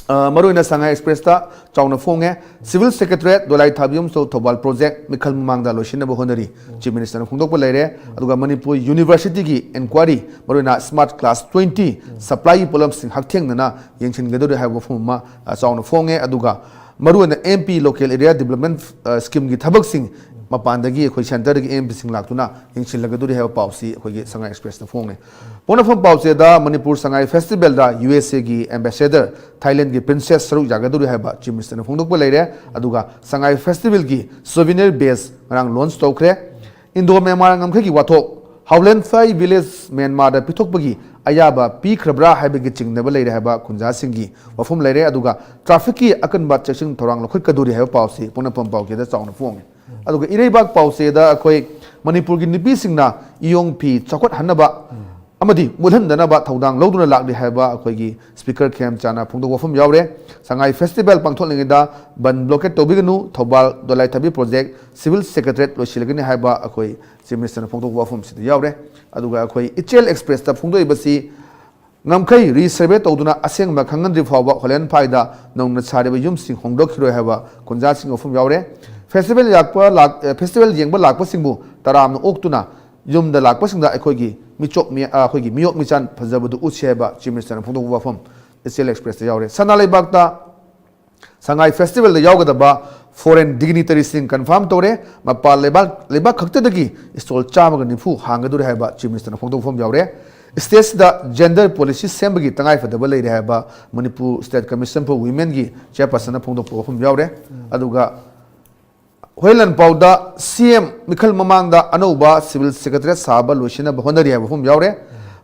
ꯑ, ꯃꯔꯨꯑꯣꯏꯅ ꯁꯉꯥꯏ ꯑꯦꯛꯁꯄ꯭ꯔꯦꯁꯇ ꯆꯥꯎꯅ ꯐꯣꯡꯉꯦ꯫ ꯁꯤꯚꯤꯜ ꯁꯦꯀ꯭ꯔꯦꯇꯔꯤꯌꯦꯠ ꯗꯣꯂꯥꯏ ꯊꯥꯕꯤꯌꯨꯝꯁꯣ ꯊꯧꯕꯥꯜ ꯄ꯭ꯔꯣꯖꯦꯛ ꯃꯤꯈꯜ ꯃꯃꯥꯡꯗ ꯂꯣꯏꯁꯤꯟꯅꯕ ꯍꯣꯠꯅꯔꯤ꯫ ꯆꯤꯐ ꯃꯤꯅꯤꯁꯇꯔꯅ ꯐꯣꯡꯗꯣꯛꯄ ꯂꯩꯔꯦ꯫ ꯑꯗꯨꯒ ꯃꯅꯤꯄꯨꯔ ꯌꯨꯅꯤꯚꯔꯁꯤꯇꯤꯒꯤ ꯏꯟꯀ꯭ꯋꯥꯏꯔꯤ, ꯃꯔꯨꯑꯣꯏꯅ ꯁ꯭ꯃꯥꯔꯠ ꯀ꯭ꯂꯥꯁ ꯇ꯭ꯋꯦꯟꯇꯤ ꯁꯄ꯭ꯂꯥꯏꯒꯤ ꯄꯣꯠꯂꯝꯁꯤꯡ ꯍꯛꯊꯦꯡꯅꯅ ꯌꯦꯡꯁꯤꯟꯒꯗꯧꯔꯤ ꯍꯥꯏꯕ ꯋꯥꯐꯝ ꯑꯃ, ꯑ, ꯆꯥꯎꯅ ꯐꯣꯡꯉꯦ꯫ ꯑꯗꯨꯒ ꯃꯔꯨꯑꯣꯏꯅ M P local area development, ꯑ, ꯁ꯭ꯀꯤꯝꯒꯤ ꯊꯕꯛꯁꯤꯡ ꯃꯄꯥꯟꯗꯒꯤ ꯑꯩꯈꯣꯏ ꯁꯦꯟꯇꯔꯗꯒꯤ ꯑꯦꯝ ꯄꯤꯁꯤꯡ ꯂꯥꯛꯇꯨꯅ ꯌꯦꯡꯁꯤꯜꯂꯒꯗꯧꯔꯤ ꯍꯥꯏꯕ ꯄꯥꯎꯁꯤ ꯑꯩꯈꯣꯏꯒꯤ ꯁꯉꯥꯏ ꯑꯦꯛꯁꯄ꯭ꯔꯦꯁꯇ ꯐꯣꯡꯉꯦ꯫ ꯄꯣꯛꯅꯐꯝ ꯄꯥꯎꯆꯦꯗ ꯃꯅꯤꯄꯨꯔ ꯁꯉꯥꯏ ꯐꯦꯁꯇꯤꯚꯦꯜꯗ ꯌꯨ ꯑꯦꯁ ꯑꯦꯒꯤ ꯑꯦꯝꯕꯦꯁꯦꯗꯔ ꯊꯥꯏꯂꯦꯟꯒꯤ ꯄ꯭ꯔꯤꯟꯁꯦꯁ ꯁꯔꯨꯛ ꯌꯥꯒꯗꯧꯔꯤ ꯍꯥꯏꯕ ꯆꯤꯐ ꯃꯤꯅꯤꯁꯇꯔꯅ ꯐꯣꯡꯗꯣꯛꯄ ꯂꯩꯔꯦ꯫ ꯑꯗꯨꯒ ꯁꯉꯥꯏ ꯐꯦꯁꯇꯤꯚꯦꯜꯒꯤ ꯁꯣꯚꯤꯅꯤꯌꯔ ꯕꯦꯖ ꯉꯔꯥꯡ ꯂꯣꯟꯆ ꯇꯧꯈ꯭ꯔꯦ꯫ ꯏꯟꯗꯣ ꯃ꯭ꯌꯥꯟꯃꯥꯔ ꯉꯝꯈꯩꯒꯤ ꯋꯥꯊꯣꯛ ꯍꯥꯎꯂꯦꯟꯐꯥꯏ ꯚꯤꯂꯦꯖ ꯃ꯭ꯌꯥꯟꯃꯥꯔꯗ ꯄꯤꯊꯣꯛꯄꯒꯤ ꯑꯌꯥꯕ ꯄꯤꯈ꯭ꯔꯕ꯭ꯔꯥ ꯍꯥꯏꯕꯒꯤ ꯆꯤꯡꯅꯕ ꯂꯩꯔꯦ ꯍꯥꯏꯕ ꯈꯨꯟꯖꯥꯁꯤꯡꯒꯤ ꯋꯥꯐꯝ ꯂꯩꯔꯦ꯫ ꯑꯗꯨꯒ ꯇ꯭ꯔꯥꯐꯤꯛꯀꯤ ꯑꯀꯟꯕ ꯆꯦꯛꯁꯤꯟ ꯊꯧꯔꯥꯡ ꯂꯧꯈꯠꯀꯗꯧꯔꯤ ꯍꯥꯏꯕ ꯄꯥꯎꯁꯤ ꯄꯣꯛꯅꯐꯝ ꯄꯥꯎꯆꯦꯗ ꯆꯥꯎꯅ ꯐꯣꯡꯉꯤ꯫ ꯑꯗꯨꯒ ꯏꯔꯩꯕꯥꯛ ꯄꯥꯎꯆꯦꯗ ꯑꯩꯈꯣꯏ ꯃꯅꯤꯄꯨꯔꯒꯤ ꯅꯨꯄꯤꯁꯤꯡꯅ ꯏꯌꯣꯡ ꯐꯤ ꯆꯥꯎꯈꯠꯍꯟꯅꯕ ꯑꯃꯗꯤ ꯃꯨꯠꯍꯟꯗꯅꯕ ꯊꯧꯗꯥꯡ ꯂꯧꯗꯨꯅ ꯂꯥꯛꯂꯤ ꯍꯥꯏꯕ ꯑꯩꯈꯣꯏꯒꯤ ꯁ꯭ꯄꯤꯀꯔ ꯈꯦꯝꯆꯥꯅ ꯐꯣꯡꯗꯣꯛꯄ ꯋꯥꯐꯝ ꯌꯥꯎꯔꯦ꯫ ꯁꯉꯥꯏ ꯐꯦꯁꯇꯤꯚꯦꯜ ꯄꯥꯡꯊꯣꯛꯂꯤꯉꯩꯗ ꯕꯟ ꯕ꯭ꯂꯣꯀꯦꯠ ꯇꯧꯕꯤꯒꯅꯨ, ꯊꯧꯕꯥꯜ ꯗꯣꯂꯥꯏꯊꯥꯕꯤ ꯄ꯭ꯔꯣꯖꯦꯛ ꯁꯤꯚꯤꯜ ꯁꯦꯀ꯭ꯔꯦꯇꯔꯤꯌꯦꯠ ꯂꯣꯏꯁꯤꯜꯂꯒꯅꯤ ꯍꯥꯏꯕ ꯑꯩꯈꯣꯏ ꯆꯤꯐ ꯃꯤꯅꯤꯁꯇꯔꯅ ꯐꯣꯡꯗꯣꯛꯄ ꯋꯥꯐꯝꯁꯤꯗ ꯌꯥꯎꯔꯦ꯫ ꯑꯗꯨꯒ ꯑꯩꯈꯣꯏ ꯏꯆꯦꯜ ꯑꯦꯛꯁꯄ꯭ꯔꯦꯁꯇ ꯐꯣꯡꯗꯣꯛꯏꯕꯁꯤ ꯉꯝꯈꯩ ꯔꯤꯁꯔꯚꯦ ꯇꯧꯗꯨꯅ ꯑꯁꯦꯡꯕ ꯈꯪꯍꯟꯗ꯭ꯔꯤ ꯐꯥꯎꯕ ꯍꯣꯂꯦꯟꯐꯥꯏꯗ ꯅꯧꯅ ꯁꯥꯔꯤꯕ ꯌꯨꯝꯁꯤꯡ ꯍꯣꯡꯗꯣꯛꯈꯤꯔꯣꯏ ꯍꯥꯏꯕ ꯈꯨꯟꯖꯥꯁꯤꯡ ꯋꯥꯐꯝ ꯌꯥꯎꯔꯦ꯫ ꯐꯦꯁꯇꯤꯚꯦꯜ ꯂꯥꯛꯄ ꯂꯥꯛ-, ꯑꯦ, ꯐꯦꯁꯇꯤꯚꯦꯜ ꯌꯦꯡꯕ ꯂꯥꯛꯄꯁꯤꯡꯕꯨ ꯇꯔꯥꯝꯅ ꯑꯣꯛꯇꯨꯅ ꯌꯨꯝꯗ ꯂꯥꯛꯄꯁꯤꯡꯗ ꯑꯩꯈꯣꯏꯒꯤ ꯃꯤꯆꯣꯛ ꯃꯤ-, ꯑ, ꯑꯩꯈꯣꯏꯒꯤ ꯃꯤꯑꯣꯛ ꯃꯤꯆꯥꯟ ꯐꯖꯕꯗꯨ ꯎꯠꯁꯤ ꯍꯥꯏꯕ Chief Minister ꯅ ꯐꯣꯡꯗꯣꯛꯄ ꯋꯥꯐꯝ H L Express ꯇ ꯌꯥꯎꯔꯦ꯫ ꯁꯅꯥ ꯂꯩꯕꯥꯛꯇ ꯁꯉꯥꯏ Festival ꯗ ꯌꯥꯎꯒꯗꯕ foreign dignitaries ꯁꯤꯡ confirm ꯇꯧꯔꯦ꯫ ꯃꯄꯥꯟ ꯂꯩꯕꯥꯛ, ꯂꯩꯕꯥꯛ ꯈꯛꯇꯗꯒꯤ stall ꯆꯥꯝꯃꯒ ꯅꯤꯐꯨ ꯍꯥꯡꯒꯗꯧꯔꯦ ꯍꯥꯏꯕ Chief Minister ꯅ ꯐꯣꯡꯗꯣꯛꯄ ꯋꯥꯐꯝ ꯌꯥꯎꯔꯦ꯫ State ꯁꯤꯗ gender policy ꯁꯦꯝꯕꯒꯤ ꯇꯉꯥꯏꯐꯗꯕ ꯂꯩꯔꯦ ꯍꯥꯏꯕ Manipur State Commission for Women ꯒꯤ chairperson ꯅ ꯐꯣꯡꯗꯣꯛꯄ ꯋꯥꯐꯝ ꯌꯥꯎꯔꯦ꯫ ꯑꯗꯨꯒ ꯍꯨꯏꯂꯟꯄꯥꯎꯗ C M ꯃꯤꯈꯜ ꯃꯃꯥꯡꯗ ꯑꯅꯧꯕ Civil Secretariat ꯁꯥꯕ ꯂꯣꯏꯁꯤꯟꯅꯕ ꯍꯣꯠꯅꯔꯤ ꯍꯥꯏꯕ ꯋꯥꯐꯝ ꯌꯥꯎꯔꯦ꯫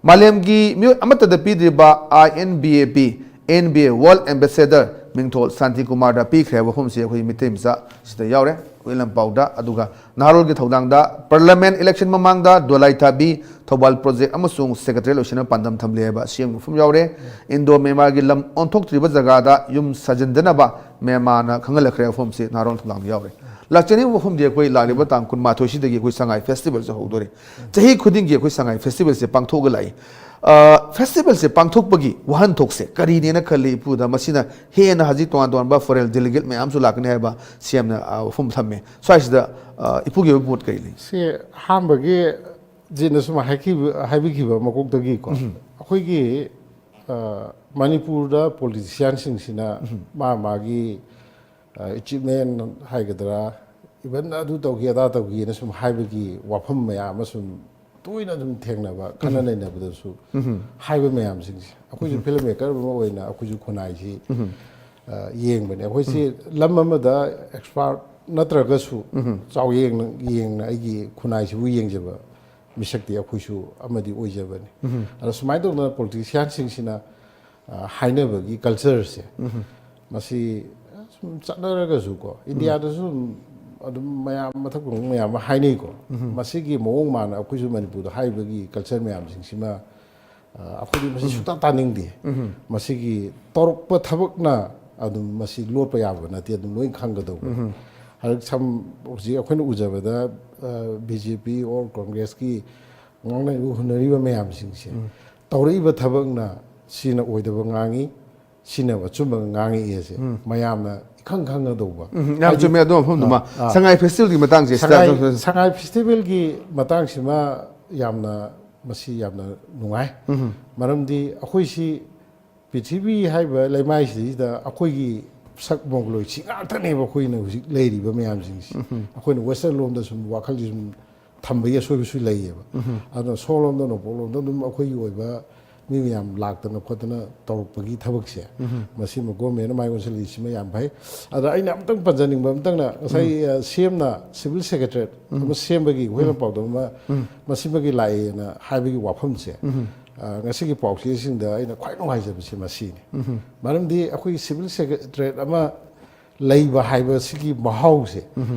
ꯃꯥꯂꯦꯝꯒꯤ ꯃꯤꯑꯣꯏ ꯑꯃꯠꯇꯗ ꯄꯤꯗ꯭ꯔꯤꯕ I N B A P, N B A World Ambassador ꯃꯤꯡꯊꯣꯜ ꯁꯥꯟꯇꯤ ꯀꯨꯃꯥꯔꯗ ꯄꯤꯈ꯭ꯔꯦ ꯍꯥꯏꯕ ꯋꯥꯐꯝꯁꯤ ꯑꯩꯈꯣꯏ ꯃꯤꯇꯩ ꯃꯆꯥ ꯁꯤꯗ ꯌꯥꯎꯔꯦ꯫ ꯍꯨꯏꯂꯟꯄꯥꯎꯗ, ꯑꯗꯨꯒ ꯅꯍꯥꯔꯣꯜꯒꯤ ꯊꯧꯗꯥꯡꯗ Parliament election ꯃꯃꯥꯡꯗ ꯗꯣꯂꯥꯏ ꯊꯥꯕꯤ ꯊꯧꯕꯥꯜ project ꯑꯃꯁꯨꯡ Secretariat ꯂꯣꯏꯁꯤꯟꯅꯕ ꯄꯥꯟꯗꯝ ꯊꯝꯂꯤ ꯍꯥꯏꯕ C M ꯒꯤ ꯋꯥꯐꯝ ꯌꯥꯎꯔꯦ꯫ ꯏꯟꯗꯣ ꯃ꯭ꯌꯥꯟꯃꯥꯔꯒꯤ ꯂꯝ ꯑꯣꯟꯊꯣꯛꯇ꯭ꯔꯤꯕ ꯖꯒꯥꯗ ꯌꯨꯝ ꯁꯥꯖꯤꯟꯗꯅꯕ ꯃ꯭ꯌꯥꯟꯃꯥꯔꯅ ꯈꯪꯍꯜꯂꯛꯈ꯭ꯔꯦ ꯋꯥꯐꯝꯁꯤ ꯅꯍꯥꯔꯣꯜ ꯊꯧꯗꯥꯡꯗ ꯌꯥꯎꯔꯦ꯫ ꯂꯥꯛꯆꯔꯤꯕ ꯋꯥꯐꯝꯗꯤ ꯑꯩꯈꯣꯏ ꯂꯥꯛꯂꯤꯕ ꯇꯥꯡ ꯀꯨꯟꯃꯥꯊꯣꯏꯁꯤꯗꯒꯤ ꯑꯩꯈꯣꯏ ꯁꯉꯥꯏ Festival ꯁꯦ ꯍꯧꯗꯣꯔꯦ꯫ ꯆꯍꯤ ꯈꯨꯗꯤꯡꯒꯤ ꯑꯩꯈꯣꯏ ꯁꯉꯥꯏ Festival ꯁꯦ ꯄꯥꯡꯊꯣꯛꯑꯒ ꯂꯥꯛꯏ꯫ ꯑ, Festival ꯁꯦ ꯄꯥꯡꯊꯣꯛꯄꯒꯤ ꯋꯥꯍꯟꯊꯣꯛꯁꯦ ꯀꯔꯤꯅꯦꯅ ꯈꯜꯂꯤ ꯏꯄꯨꯗ? ꯃꯁꯤꯅ ꯍꯦꯟꯅ ꯍꯧꯖꯤꯛ ꯇꯣꯉꯥꯟ ꯇꯣꯉꯥꯟꯕ foreign delegate ꯃꯌꯥꯝꯁꯨ ꯂꯥꯛꯀꯅꯤ ꯍꯥꯏꯕ C M ꯅ, ꯑ, ꯋꯥꯐꯝ ꯊꯝꯃꯦ꯫ ꯁ꯭ꯋꯥꯏꯁꯤꯗ, ꯑ, ꯏꯄꯨꯒꯤ ꯑꯣꯏꯕ ꯃꯣꯠ ꯀꯔꯤ ꯂꯩ? ꯁꯤ ꯑꯍꯥꯟꯕꯒꯤ ꯖꯤꯠꯅ ꯁꯨꯝ ꯍꯥꯏꯈꯤꯕ, ꯍꯥꯏꯕꯤꯈꯤꯕ ꯃꯀꯣꯛꯇꯒꯤꯀꯣ, ꯑꯩꯈꯣꯏꯒꯤ, ꯑ, ꯃꯅꯤꯄꯨꯔꯗ politician ꯁꯤꯡꯁꯤꯅ ꯃꯥ ꯃꯥꯒꯤ, ꯑ, achievement ꯍꯥꯏꯒꯗ꯭ꯔꯥ, even ꯑꯗꯨ ꯇꯧꯈꯤ ꯑꯗꯥ ꯇꯧꯈꯤꯅ ꯁꯨꯝ ꯍꯥꯏꯕꯒꯤ ꯋꯥꯐꯝ ꯃꯌꯥꯝ ꯑꯃ ꯁꯨꯝ ꯇꯣꯏꯅ ꯑꯗꯨꯝ ꯊꯦꯡꯅꯕ, ꯈꯟꯅ ꯅꯩꯅꯕꯗꯁꯨ ꯍꯥꯏꯕ ꯃꯌꯥꯝꯁꯤꯡꯁꯦ, ꯑꯩꯈꯣꯏꯁꯨ film maker ꯑꯃ ꯑꯣꯏꯅ ꯑꯩꯈꯣꯏꯁꯨ ꯈꯨꯟꯅꯥꯏꯁꯤ, ꯑ, ꯌꯦꯡꯕꯅꯦ꯫ ꯑꯩꯈꯣꯏꯁꯤ ꯂꯝ ꯑꯃꯗ expert ꯅꯠꯇ꯭ꯔꯒꯁꯨ ꯆꯥꯎꯌꯦꯡꯅ, ꯌꯦꯡꯅ ꯑꯩꯒꯤ ꯈꯨꯟꯅꯥꯏꯁꯤꯕꯨ ꯌꯦꯡꯖꯕ ꯃꯤꯁꯛꯇꯤ ꯑꯩꯈꯣꯏꯁꯨ ꯑꯃꯗꯤ ꯑꯣꯏꯖꯕꯅꯤ꯫ ꯑꯗꯣ ꯁꯨꯃꯥꯏꯅ ꯇꯧꯗꯅ politician ꯁꯤꯡꯁꯤꯅ, ꯑ, ꯍꯥꯏꯅꯕꯒꯤ culture ꯁꯦ, ꯃꯁꯤ ꯁꯨꯝ ꯆꯠꯅꯔꯒꯁꯨꯀꯣ, ꯏꯟꯗꯤꯌꯥꯗꯁꯨ ꯑꯗꯨꯝ, ꯑꯗꯨꯝ ꯃꯌꯥꯝ ꯃꯊꯛ ꯊꯣꯡꯕ ꯃꯌꯥꯝ ꯑꯃ ꯍꯥꯏꯅꯩꯀꯣ꯫ ꯃꯁꯤꯒꯤ ꯃꯑꯣꯡ ꯃꯥꯟꯅ ꯑꯩꯈꯣꯏꯁꯨ ꯃꯅꯤꯄꯨꯔꯗ ꯍꯥꯏꯔꯤꯕꯒꯤ culture ꯃꯌꯥꯝꯁꯤꯡꯁꯤꯃ, ꯑ, ꯑꯩꯈꯣꯏꯗꯤ ꯃꯁꯤ ꯁꯨꯡꯇꯥ ꯇꯥꯅꯤꯡꯗꯦ꯫ ꯃꯁꯤꯒꯤ ꯇꯧꯔꯛꯄ ꯊꯕꯛꯅ ꯑꯗꯨꯝ ꯃꯁꯤ ꯂꯣꯠꯄ ꯌꯥꯕ ꯅꯠꯇꯦ, ꯑꯗꯨꯝ ꯂꯣꯏ ꯈꯪꯒꯗꯧꯕ꯫ ꯍꯧꯖꯤꯛ ꯁꯝ-, ꯍꯧꯖꯤꯛ ꯑꯩꯈꯣꯏꯅ ꯎꯖꯕꯗ, ꯑ, B J P or Congress ꯀꯤ ꯉꯥꯡꯅꯔꯤꯕ ꯍꯨꯟꯅꯔꯤꯕ ꯃꯌꯥꯝꯁꯤꯡꯁꯦ, ꯇꯧꯔꯛꯏꯕ ꯊꯕꯛꯅ ꯁꯤꯅ ꯑꯣꯏꯗꯕ ꯉꯥꯡꯉꯤ, ꯁꯤꯅ ꯑꯆꯨꯝꯕ ꯉꯥꯡꯉꯛꯏ ꯑꯁꯦ ꯃꯌꯥꯝꯅ ꯈꯪ ꯈꯪꯒꯗꯧꯕ꯫ ꯎꯝ, ꯌꯥꯝ ꯆꯨꯝꯃꯦ ꯑꯗꯨ ꯃꯐꯝꯗꯨꯃ꯫ ꯑꯥ꯫ ꯁꯉꯥꯏ ꯐꯦꯁꯇꯤꯚꯦꯜꯒꯤ ꯃꯇꯥꯡꯁꯦ ꯁꯤꯗ ꯁꯉꯥꯏ ꯑꯗꯨꯝ- ꯁꯉꯥꯏ ꯐꯦꯁꯇꯤꯚꯦꯜꯒꯤ ꯃꯇꯥꯡꯁꯤꯃ ꯌꯥꯝꯅ, ꯃꯁꯤ ꯌꯥꯝꯅ ꯅꯨꯡꯉꯥꯏ꯫ ꯃꯔꯝꯗꯤ ꯑꯩꯈꯣꯏꯁꯤ ꯄ꯭ꯔꯤꯊꯤꯕꯤ ꯍꯥꯏꯕ ꯂꯩꯃꯥꯏꯁꯤꯗꯩꯁꯤꯗ ꯑꯩꯈꯣꯏꯒꯤ ꯁꯛ ꯃꯣꯡꯒꯣꯂꯣꯏꯗ ꯁꯤ ꯉꯥꯛꯇꯅꯦꯕ ꯑꯩꯈꯣꯏꯅ ꯍꯧꯖꯤꯛ ꯂꯩꯔꯤꯕ ꯃꯌꯥꯝꯁꯤꯡꯁꯤ꯫ ꯑꯩꯈꯣꯏꯅ ꯋꯦꯁꯇꯔꯟ ꯂꯣꯝꯗ ꯁꯨꯝ ꯋꯥꯈꯜꯁꯤ ꯁꯨꯝ ꯊꯝꯕꯒꯤ ꯑꯁꯣꯏꯕꯁꯨ ꯂꯩꯌꯦꯕ꯫ ꯑꯗꯨꯅ ꯁꯣꯝꯂꯣꯝꯗ ꯅꯣꯡꯄꯣꯛꯂꯣꯝꯗ ꯑꯗꯨꯝ ꯑꯩꯈꯣꯏꯒꯤ ꯑꯣꯏꯕ ꯃꯤ ꯃꯌꯥꯝ ꯂꯥꯛꯇꯅ ꯈꯣꯠꯇꯅ ꯇꯧꯔꯛꯄꯒꯤ ꯊꯕꯛꯁꯦ, ꯃꯁꯤꯃ ꯒꯣꯔꯃꯦꯟꯅ ꯃꯥꯏ ꯑꯣꯟꯁꯤꯜꯂꯤꯁꯤꯃ ꯌꯥꯝ ꯐꯩ꯫ ꯑꯗ ꯑꯩꯅ ꯑꯃꯨꯛꯇꯪ ꯄꯟꯖꯅꯤꯡꯕ ꯑꯃꯇꯪꯅ ꯉꯁꯥꯏ, ꯑ, ꯁꯤ ꯑꯦꯝꯅ ꯁꯤꯚꯤꯜ ꯁꯦꯀ꯭ꯔꯦꯇꯔꯤꯌꯦꯠ ꯑꯃ ꯁꯦꯝꯕꯒꯤ ꯍꯨꯏꯂꯝꯄꯥꯎꯗ ꯑꯃ ꯃꯁꯤꯃꯒꯤ ꯂꯥꯛꯑꯦꯅ ꯍꯥꯏꯕꯒꯤ ꯋꯥꯐꯝꯁꯦ, ꯑ, ꯉꯁꯤꯒꯤ ꯄꯥꯎꯆꯦꯁꯤꯡꯗ ꯑꯩꯅ ꯈ꯭ꯋꯥꯏ ꯅꯨꯡꯉꯥꯏꯖꯕꯁꯦ ꯃꯁꯤꯅꯤ꯫ ꯃꯔꯝꯗꯤ ꯑꯩꯈꯣꯏꯒꯤ ꯁꯤꯚꯤꯜ ꯁꯦꯀ꯭ꯔꯦꯇꯔꯤꯌꯦꯠ ꯑꯃ ꯂꯩꯕ ꯍꯥꯏꯕꯁꯤꯒꯤ ꯃꯍꯥꯎꯁꯦ,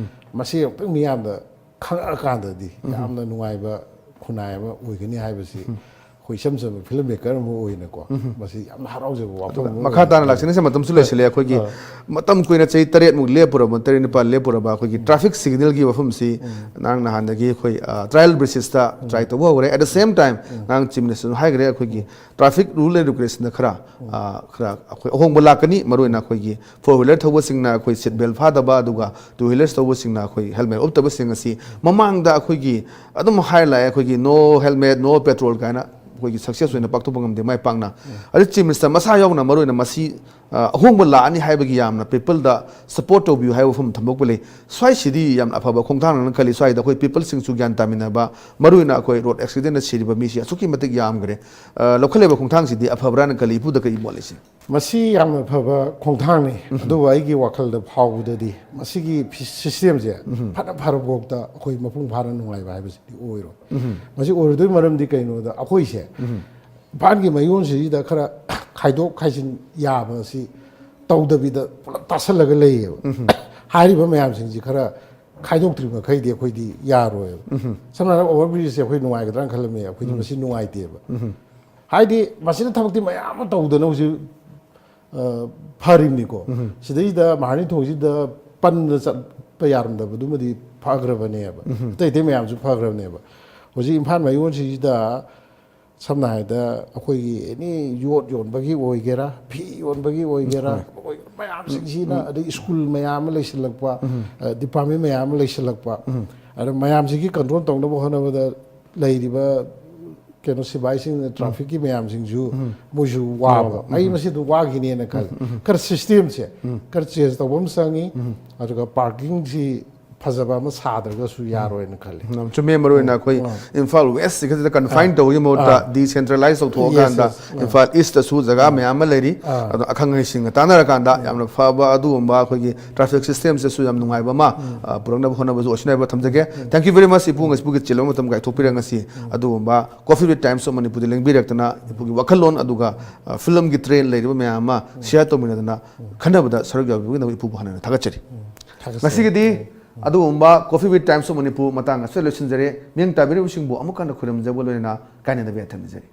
ꯃꯁꯤ ꯑꯃꯨꯛꯇꯪ ꯃꯤꯌꯥꯝꯗ ꯈꯪꯉꯛꯑꯀꯥꯟꯗꯗꯤ ꯌꯥꯝꯅ ꯅꯨꯡꯉꯥꯏꯕ ꯈꯨꯟꯅꯥꯏ ꯑꯃ ꯑꯣꯏꯒꯅꯤ ꯍꯥꯏꯕꯁꯤ ꯑꯩꯈꯣꯏ ꯏꯆꯝ ꯆꯝꯕ ꯐꯤꯂꯝ ꯃꯦꯀꯔ ꯑꯃ ꯑꯣꯏꯅꯀꯣ, ꯃꯁꯤ ꯌꯥꯝꯅ ꯍꯔꯥꯎꯖꯕ ꯋꯥꯐꯝ ꯑꯃ ꯃꯈꯥ ꯇꯥꯅ ꯑꯣꯏꯍꯟꯕ ꯂꯥꯛꯆꯅꯤꯡꯁꯦ ꯃꯇꯝꯁꯨ ꯂꯩꯁꯤꯜꯂꯦ꯫ ꯑꯩꯈꯣꯏꯒꯤ ꯑꯥ꯫ ꯃꯇꯝ ꯀꯨꯏꯅ ꯆꯍꯤ ꯇꯔꯦꯠꯃꯨꯛ ꯂꯦꯞꯄꯨꯔꯕ, ꯇꯔꯦꯠ ꯅꯤꯄꯥꯜ ꯂꯦꯞꯄꯨꯔꯕ ꯑꯩꯈꯣꯏꯒꯤ ꯇ꯭ꯔꯥꯐꯤꯛ ꯁꯤꯒꯅꯦꯜꯒꯤ ꯋꯥꯐꯝꯁꯤ ꯉꯔꯥꯡ ꯅꯍꯥꯟꯗꯒꯤ ꯑꯩꯈꯣꯏ, ꯑ, trial basisꯇ try ꯇꯧꯕ ꯍꯧꯈ꯭ꯔꯦ꯫ At the same time ꯉꯔꯥꯡ ꯆꯤꯐ ꯃꯤꯅꯤꯁꯇꯔꯁꯨ ꯍꯥꯏꯈ꯭ꯔꯦ, ꯑꯩꯈꯣꯏꯒꯤ ꯇ꯭ꯔꯥꯐꯤꯛ ꯔꯨꯜ ꯑꯦꯟ ꯔꯤꯒꯨꯂꯦꯁꯟꯗ ꯈꯔ, ꯑ, ꯈꯔ ꯑꯩꯈꯣꯏ ꯑꯍꯣꯡꯕ ꯂꯥꯛꯀꯅꯤ꯫ ꯃꯔꯨꯑꯣꯏꯅ ꯑꯩꯈꯣꯏꯒꯤ ꯐꯣꯔ ꯋꯤꯂꯔ ꯊꯧꯕꯁꯤꯡꯅ ꯑꯩꯈꯣꯏ ꯁꯤꯠ ꯕꯦꯜ ꯐꯥꯗꯕ, ꯑꯗꯨꯒ ꯇꯨ ꯋꯤꯂꯔꯁ ꯊꯧꯕꯁꯤꯡꯅ ꯑꯩꯈꯣꯏ ꯍꯦꯜꯃꯦꯠ ꯎꯞꯇꯕꯁꯤꯡ ꯑꯁꯤ ꯃꯃꯥꯡꯗ ꯑꯩꯈꯣꯏꯒꯤ ꯑꯗꯨꯝ ꯍꯥꯏꯔ ꯂꯥꯛꯑꯦ, ꯑꯩꯈꯣꯏꯒꯤ "No helmet, no petrol" ꯀꯥꯏꯅ ꯑꯩꯈꯣꯏꯒꯤ ꯁꯛꯁꯦꯁ ꯑꯣꯏꯅ ꯄꯥꯡꯊꯣꯛꯄ ꯉꯝꯗꯦ, ꯃꯥꯏ ꯄꯥꯛꯅ꯫ ꯑꯗꯨ ꯆꯤꯐ ꯃꯤꯅꯤꯁꯇꯔ ꯃꯁꯥ ꯌꯥꯎꯅ ꯃꯔꯨꯑꯣꯏꯅ ꯃꯁꯤ, ꯑ, ꯑꯍꯣꯡꯕ ꯂꯥꯛꯑꯅꯤ ꯍꯥꯏꯕꯒꯤ ꯌꯥꯝꯅ ꯄꯤꯄꯜꯗ ꯁꯄꯣꯔꯠ ꯇꯧꯕꯤꯌꯨ ꯍꯥꯏꯕ ꯋꯥꯐꯝ ꯊꯝꯗꯣꯛꯄ ꯂꯩ꯫ ꯁ꯭ꯋꯥꯏꯁꯤꯗꯤ ꯌꯥꯝꯅ ꯑꯐꯕ ꯈꯣꯡꯊꯥꯡꯅꯦꯅ ꯈꯜꯂꯤ꯫ ꯁ꯭ꯋꯥꯏꯗ ꯑꯩꯈꯣꯏ ꯄꯤꯄꯜꯁꯤꯡꯁꯨ ꯒ꯭ꯌꯥꯟ ꯇꯥꯃꯤꯟꯅꯕ, ꯃꯔꯨꯑꯣꯏꯅ ꯑꯩꯈꯣꯏ ꯔꯣꯗ ꯑꯦꯛꯁꯤꯗꯦꯟꯗ ꯁꯤꯔꯤꯕ ꯃꯤꯁꯤ ꯑꯁꯨꯛꯀꯤ ꯃꯇꯤꯛ ꯌꯥꯝꯈ꯭ꯔꯦ꯫ ꯑ, ꯂꯧꯈꯠꯂꯤꯕ ꯈꯣꯡꯊꯥꯡꯁꯤꯗꯤ ꯑꯐꯕ꯭ꯔꯥꯅ ꯈꯜꯂꯤ꯫ ꯏꯄꯨꯗ ꯀꯔꯤ ꯃꯣꯠ ꯂꯩ ꯁꯤ? ꯃꯁꯤ ꯌꯥꯝꯅ ꯐꯕ ꯈꯣꯡꯊꯥꯡꯅꯤ꯫ ꯑꯗꯨꯕꯨ ꯑꯩꯒꯤ ꯋꯥꯈꯜꯗ ꯐꯥꯎꯕꯗꯗꯤ ꯃꯁꯤꯒꯤ ꯐꯤ-, ꯁꯤꯁꯇꯦꯝꯁꯦ ꯐꯅ ꯐꯔꯕꯐꯥꯎꯗ ꯑꯩꯈꯣꯏ ꯃꯄꯨꯡ ꯐꯥꯅ ꯅꯨꯡꯉꯥꯏꯕ ꯍꯥꯏꯕꯁꯤꯗꯤ ꯑꯣꯏꯔꯣꯏ꯫ ꯃꯁꯤ ꯑꯣꯏꯔꯣꯏꯗꯣꯏ ꯃꯔꯝꯗꯤ ꯀꯩꯅꯣꯗ, ꯑꯩꯈꯣꯏꯁꯦ ꯏꯝꯐꯥꯜꯒꯤ ꯃꯌꯣꯟꯁꯤꯗ ꯈꯔ ꯈꯥꯏꯗꯣꯛ ꯈꯥꯏꯖꯤꯟ ꯌꯥꯕ ꯑꯁꯤ ꯇꯧꯗꯕꯤꯗ ꯄꯨꯂꯞ ꯇꯥꯁꯜꯂꯒ ꯂꯩꯌꯦꯕ꯫ ꯍꯥꯏꯔꯤꯕ ꯃꯌꯥꯝꯁꯤꯡꯁꯤ ꯈꯔ ꯈꯥꯏꯗꯣꯛꯇ꯭ꯔꯤ ꯃꯈꯩꯗꯤ ꯑꯩꯈꯣꯏꯗꯤ ꯌꯥꯔꯣꯏꯕ꯫ ꯁꯝꯅ ꯍꯥꯏꯔꯕꯗ, ꯑꯣꯚꯔ ꯕ꯭ꯔꯤꯖꯁꯦ ꯑꯩꯈꯣꯏ ꯅꯨꯡꯉꯥꯏꯒꯗ꯭ꯔꯥꯅ ꯈꯜꯂꯝꯃꯦ, ꯑꯩꯈꯣꯏꯗꯤ ꯃꯁꯤ ꯅꯨꯡꯉꯥꯏꯇꯦꯕ꯫ ꯍꯥꯏꯗꯤ ꯃꯁꯤꯅ ꯊꯕꯛꯇꯤ ꯃꯌꯥꯝ ꯑꯃ ꯇꯧꯗꯅ ꯍꯧꯖꯤꯛ, ꯑ, ꯐꯔꯤꯕꯅꯤꯀꯣ꯫ ꯁꯤꯗꯩꯗ ꯃꯍꯥꯔꯅꯤ ꯊꯣꯡꯁꯤꯗ ꯄꯟꯗ ꯆꯠꯄ ꯌꯥꯔꯝꯗꯕꯗꯨꯃꯗꯤ ꯐꯈ꯭ꯔꯕꯅꯦꯕ꯫ ꯑꯇꯩ ꯑꯇꯩ ꯃꯌꯥꯝꯁꯨ ꯐꯈ꯭ꯔꯕꯅꯦꯕ꯫ ꯍꯧꯖꯤꯛ ꯏꯝꯐꯥꯜ ꯃꯌꯣꯟꯁꯤꯗ ꯁꯝꯅ ꯍꯥꯏꯔꯕꯗ ꯑꯩꯈꯣꯏꯒꯤ ꯑꯦꯅꯤ ꯌꯣꯠ ꯌꯣꯟꯕꯒꯤ ꯑꯣꯏꯒꯦꯔꯥ, ꯐꯤ ꯌꯣꯟꯕꯒꯤ ꯑꯣꯏꯒꯦꯔꯥ, ꯑꯩꯈꯣꯏ ꯃꯌꯥꯝꯁꯤꯡꯁꯤꯅ, ꯑꯗꯩ ꯁ꯭ꯀꯨꯜ ꯃꯌꯥꯝ ꯑꯃ ꯂꯩꯁꯤꯜꯂꯛꯄ, ꯗꯤꯄꯥꯔꯠꯃꯦꯟ ꯃꯌꯥꯝ ꯑꯃ ꯂꯩꯁꯤꯜꯂꯛꯄ, ꯑꯗ ꯃꯌꯥꯝꯁꯤꯒꯤ ꯀꯟꯇ꯭ꯔꯣꯜ ꯇꯧꯅꯕ ꯍꯣꯠꯅꯕꯗ ꯂꯩꯔꯤꯕ ꯀꯩꯅꯣ ꯁꯤꯕꯥꯏꯁꯤꯡ, ꯇ꯭ꯔꯥꯐꯤꯛꯀꯤ ꯃꯌꯥꯝꯁꯤꯡꯁꯨ ꯃꯣꯏꯁꯨ ꯋꯥꯕ꯫ ꯑꯩ ꯃꯁꯤꯗ ꯋꯥꯈꯤꯅꯦꯅ ꯈꯜꯂꯤ꯫ ꯈꯔ ꯁꯤꯁꯇꯦꯝꯁꯦ ꯈꯔ ꯆꯦꯟꯖ ꯇꯧꯕ ꯑꯃ ꯆꯪꯉꯤ꯫ ꯑꯗꯨꯒ ꯄꯥꯔꯀꯤꯡꯁꯤ ꯐꯖꯕ ꯑꯃ ꯁꯥꯗ꯭ꯔꯒꯁꯨ ꯌꯥꯔꯣꯏꯅ ꯈꯜꯂꯤ꯫ ꯎꯝ, ꯆꯨꯝꯃꯦ꯫ ꯃꯔꯨ ꯑꯣꯏꯅ ꯑꯩꯈꯣꯏ ꯏꯝꯐꯥꯜ ꯋꯦꯁ ꯈꯛꯇꯗ ꯀꯟꯐꯥꯏꯟ ꯇꯧꯕꯒꯤ ꯃꯍꯨꯠꯇ ꯗꯤꯁꯦꯟꯇ꯭ꯔꯦꯂꯥꯏꯁ ꯇꯧꯊꯣꯛꯑꯀꯥꯟꯗ ꯏꯝꯐꯥꯜ ꯏꯁꯇꯁꯨ ꯖꯒꯥ ꯃꯌꯥꯝ ꯑꯃ ꯂꯩꯔꯤ꯫ ꯑꯗꯣ ꯑꯈꯪ ꯑꯍꯩꯁꯤꯡꯒ ꯇꯥꯟꯅꯔꯀꯥꯟꯗ ꯌꯥꯝꯅ ꯐꯕ ꯑꯗꯨꯒꯨꯝꯕ ꯑꯩꯈꯣꯏꯒꯤ ꯇ꯭ꯔꯥꯐꯤꯛ ꯁꯤꯁꯇꯦꯝꯁꯤꯁꯨ ꯌꯥꯝ ꯅꯨꯡꯉꯥꯏꯕ ꯑꯃ ꯑ, ꯄꯨꯔꯛꯅꯕ ꯍꯣꯠꯅꯕꯁꯨ ꯑꯣꯏꯁꯅꯨ ꯍꯥꯏꯕ ꯊꯝꯖꯒꯦ꯫ Thank you very much, ꯏꯄꯨ, ꯉꯁꯤꯕꯨꯒꯤ ꯆꯤꯜꯂꯕ ꯃꯇꯝ ꯀꯥꯏꯊꯣꯛꯄꯤꯔ ꯉꯁꯤ ꯑꯗꯨꯒꯨꯝꯕ Coffee with Times of ꯃꯅꯤꯄꯨꯔꯗ ꯂꯦꯡꯕꯤꯔꯛꯇꯅ ꯏꯄꯨꯒꯤ ꯋꯥꯈꯜꯂꯣꯟ ꯑꯗꯨꯒ ꯐꯤꯂꯝꯒꯤ ꯇ꯭ꯔꯦꯟ ꯂꯩꯔꯤꯕ ꯃꯌꯥꯝ ꯑꯃ ꯁꯤꯌꯥꯔ ꯇꯧꯃꯤꯟꯅꯗꯅ ꯈꯟꯅꯕꯗ ꯁꯔꯨꯛ ꯌꯥꯕꯤꯕꯒꯤꯗꯃꯛ ꯏꯄꯨꯕꯨ ꯍꯟꯅ ꯊꯥꯒꯠꯆꯔꯤ꯫ ꯉꯁꯤꯒꯤꯗꯤ ꯑꯗꯨꯒꯨꯝꯕ Coffee with Times of Manipur ꯃꯇꯥꯡ ꯑꯁꯤꯗ ꯂꯣꯏꯁꯤꯟꯖꯔꯦ꯫ ꯃꯤꯠꯌꯦꯡ ꯇꯥꯕꯤꯔꯤꯕꯁꯤꯡꯕꯨ ꯑꯃꯨꯛ ꯍꯟꯅ ꯈꯨꯔꯨꯝꯖꯕ ꯂꯣꯏꯅꯅ ꯀꯥꯏꯅꯗꯕ ꯌꯥꯊꯪ ꯅꯤꯖꯔꯤ꯫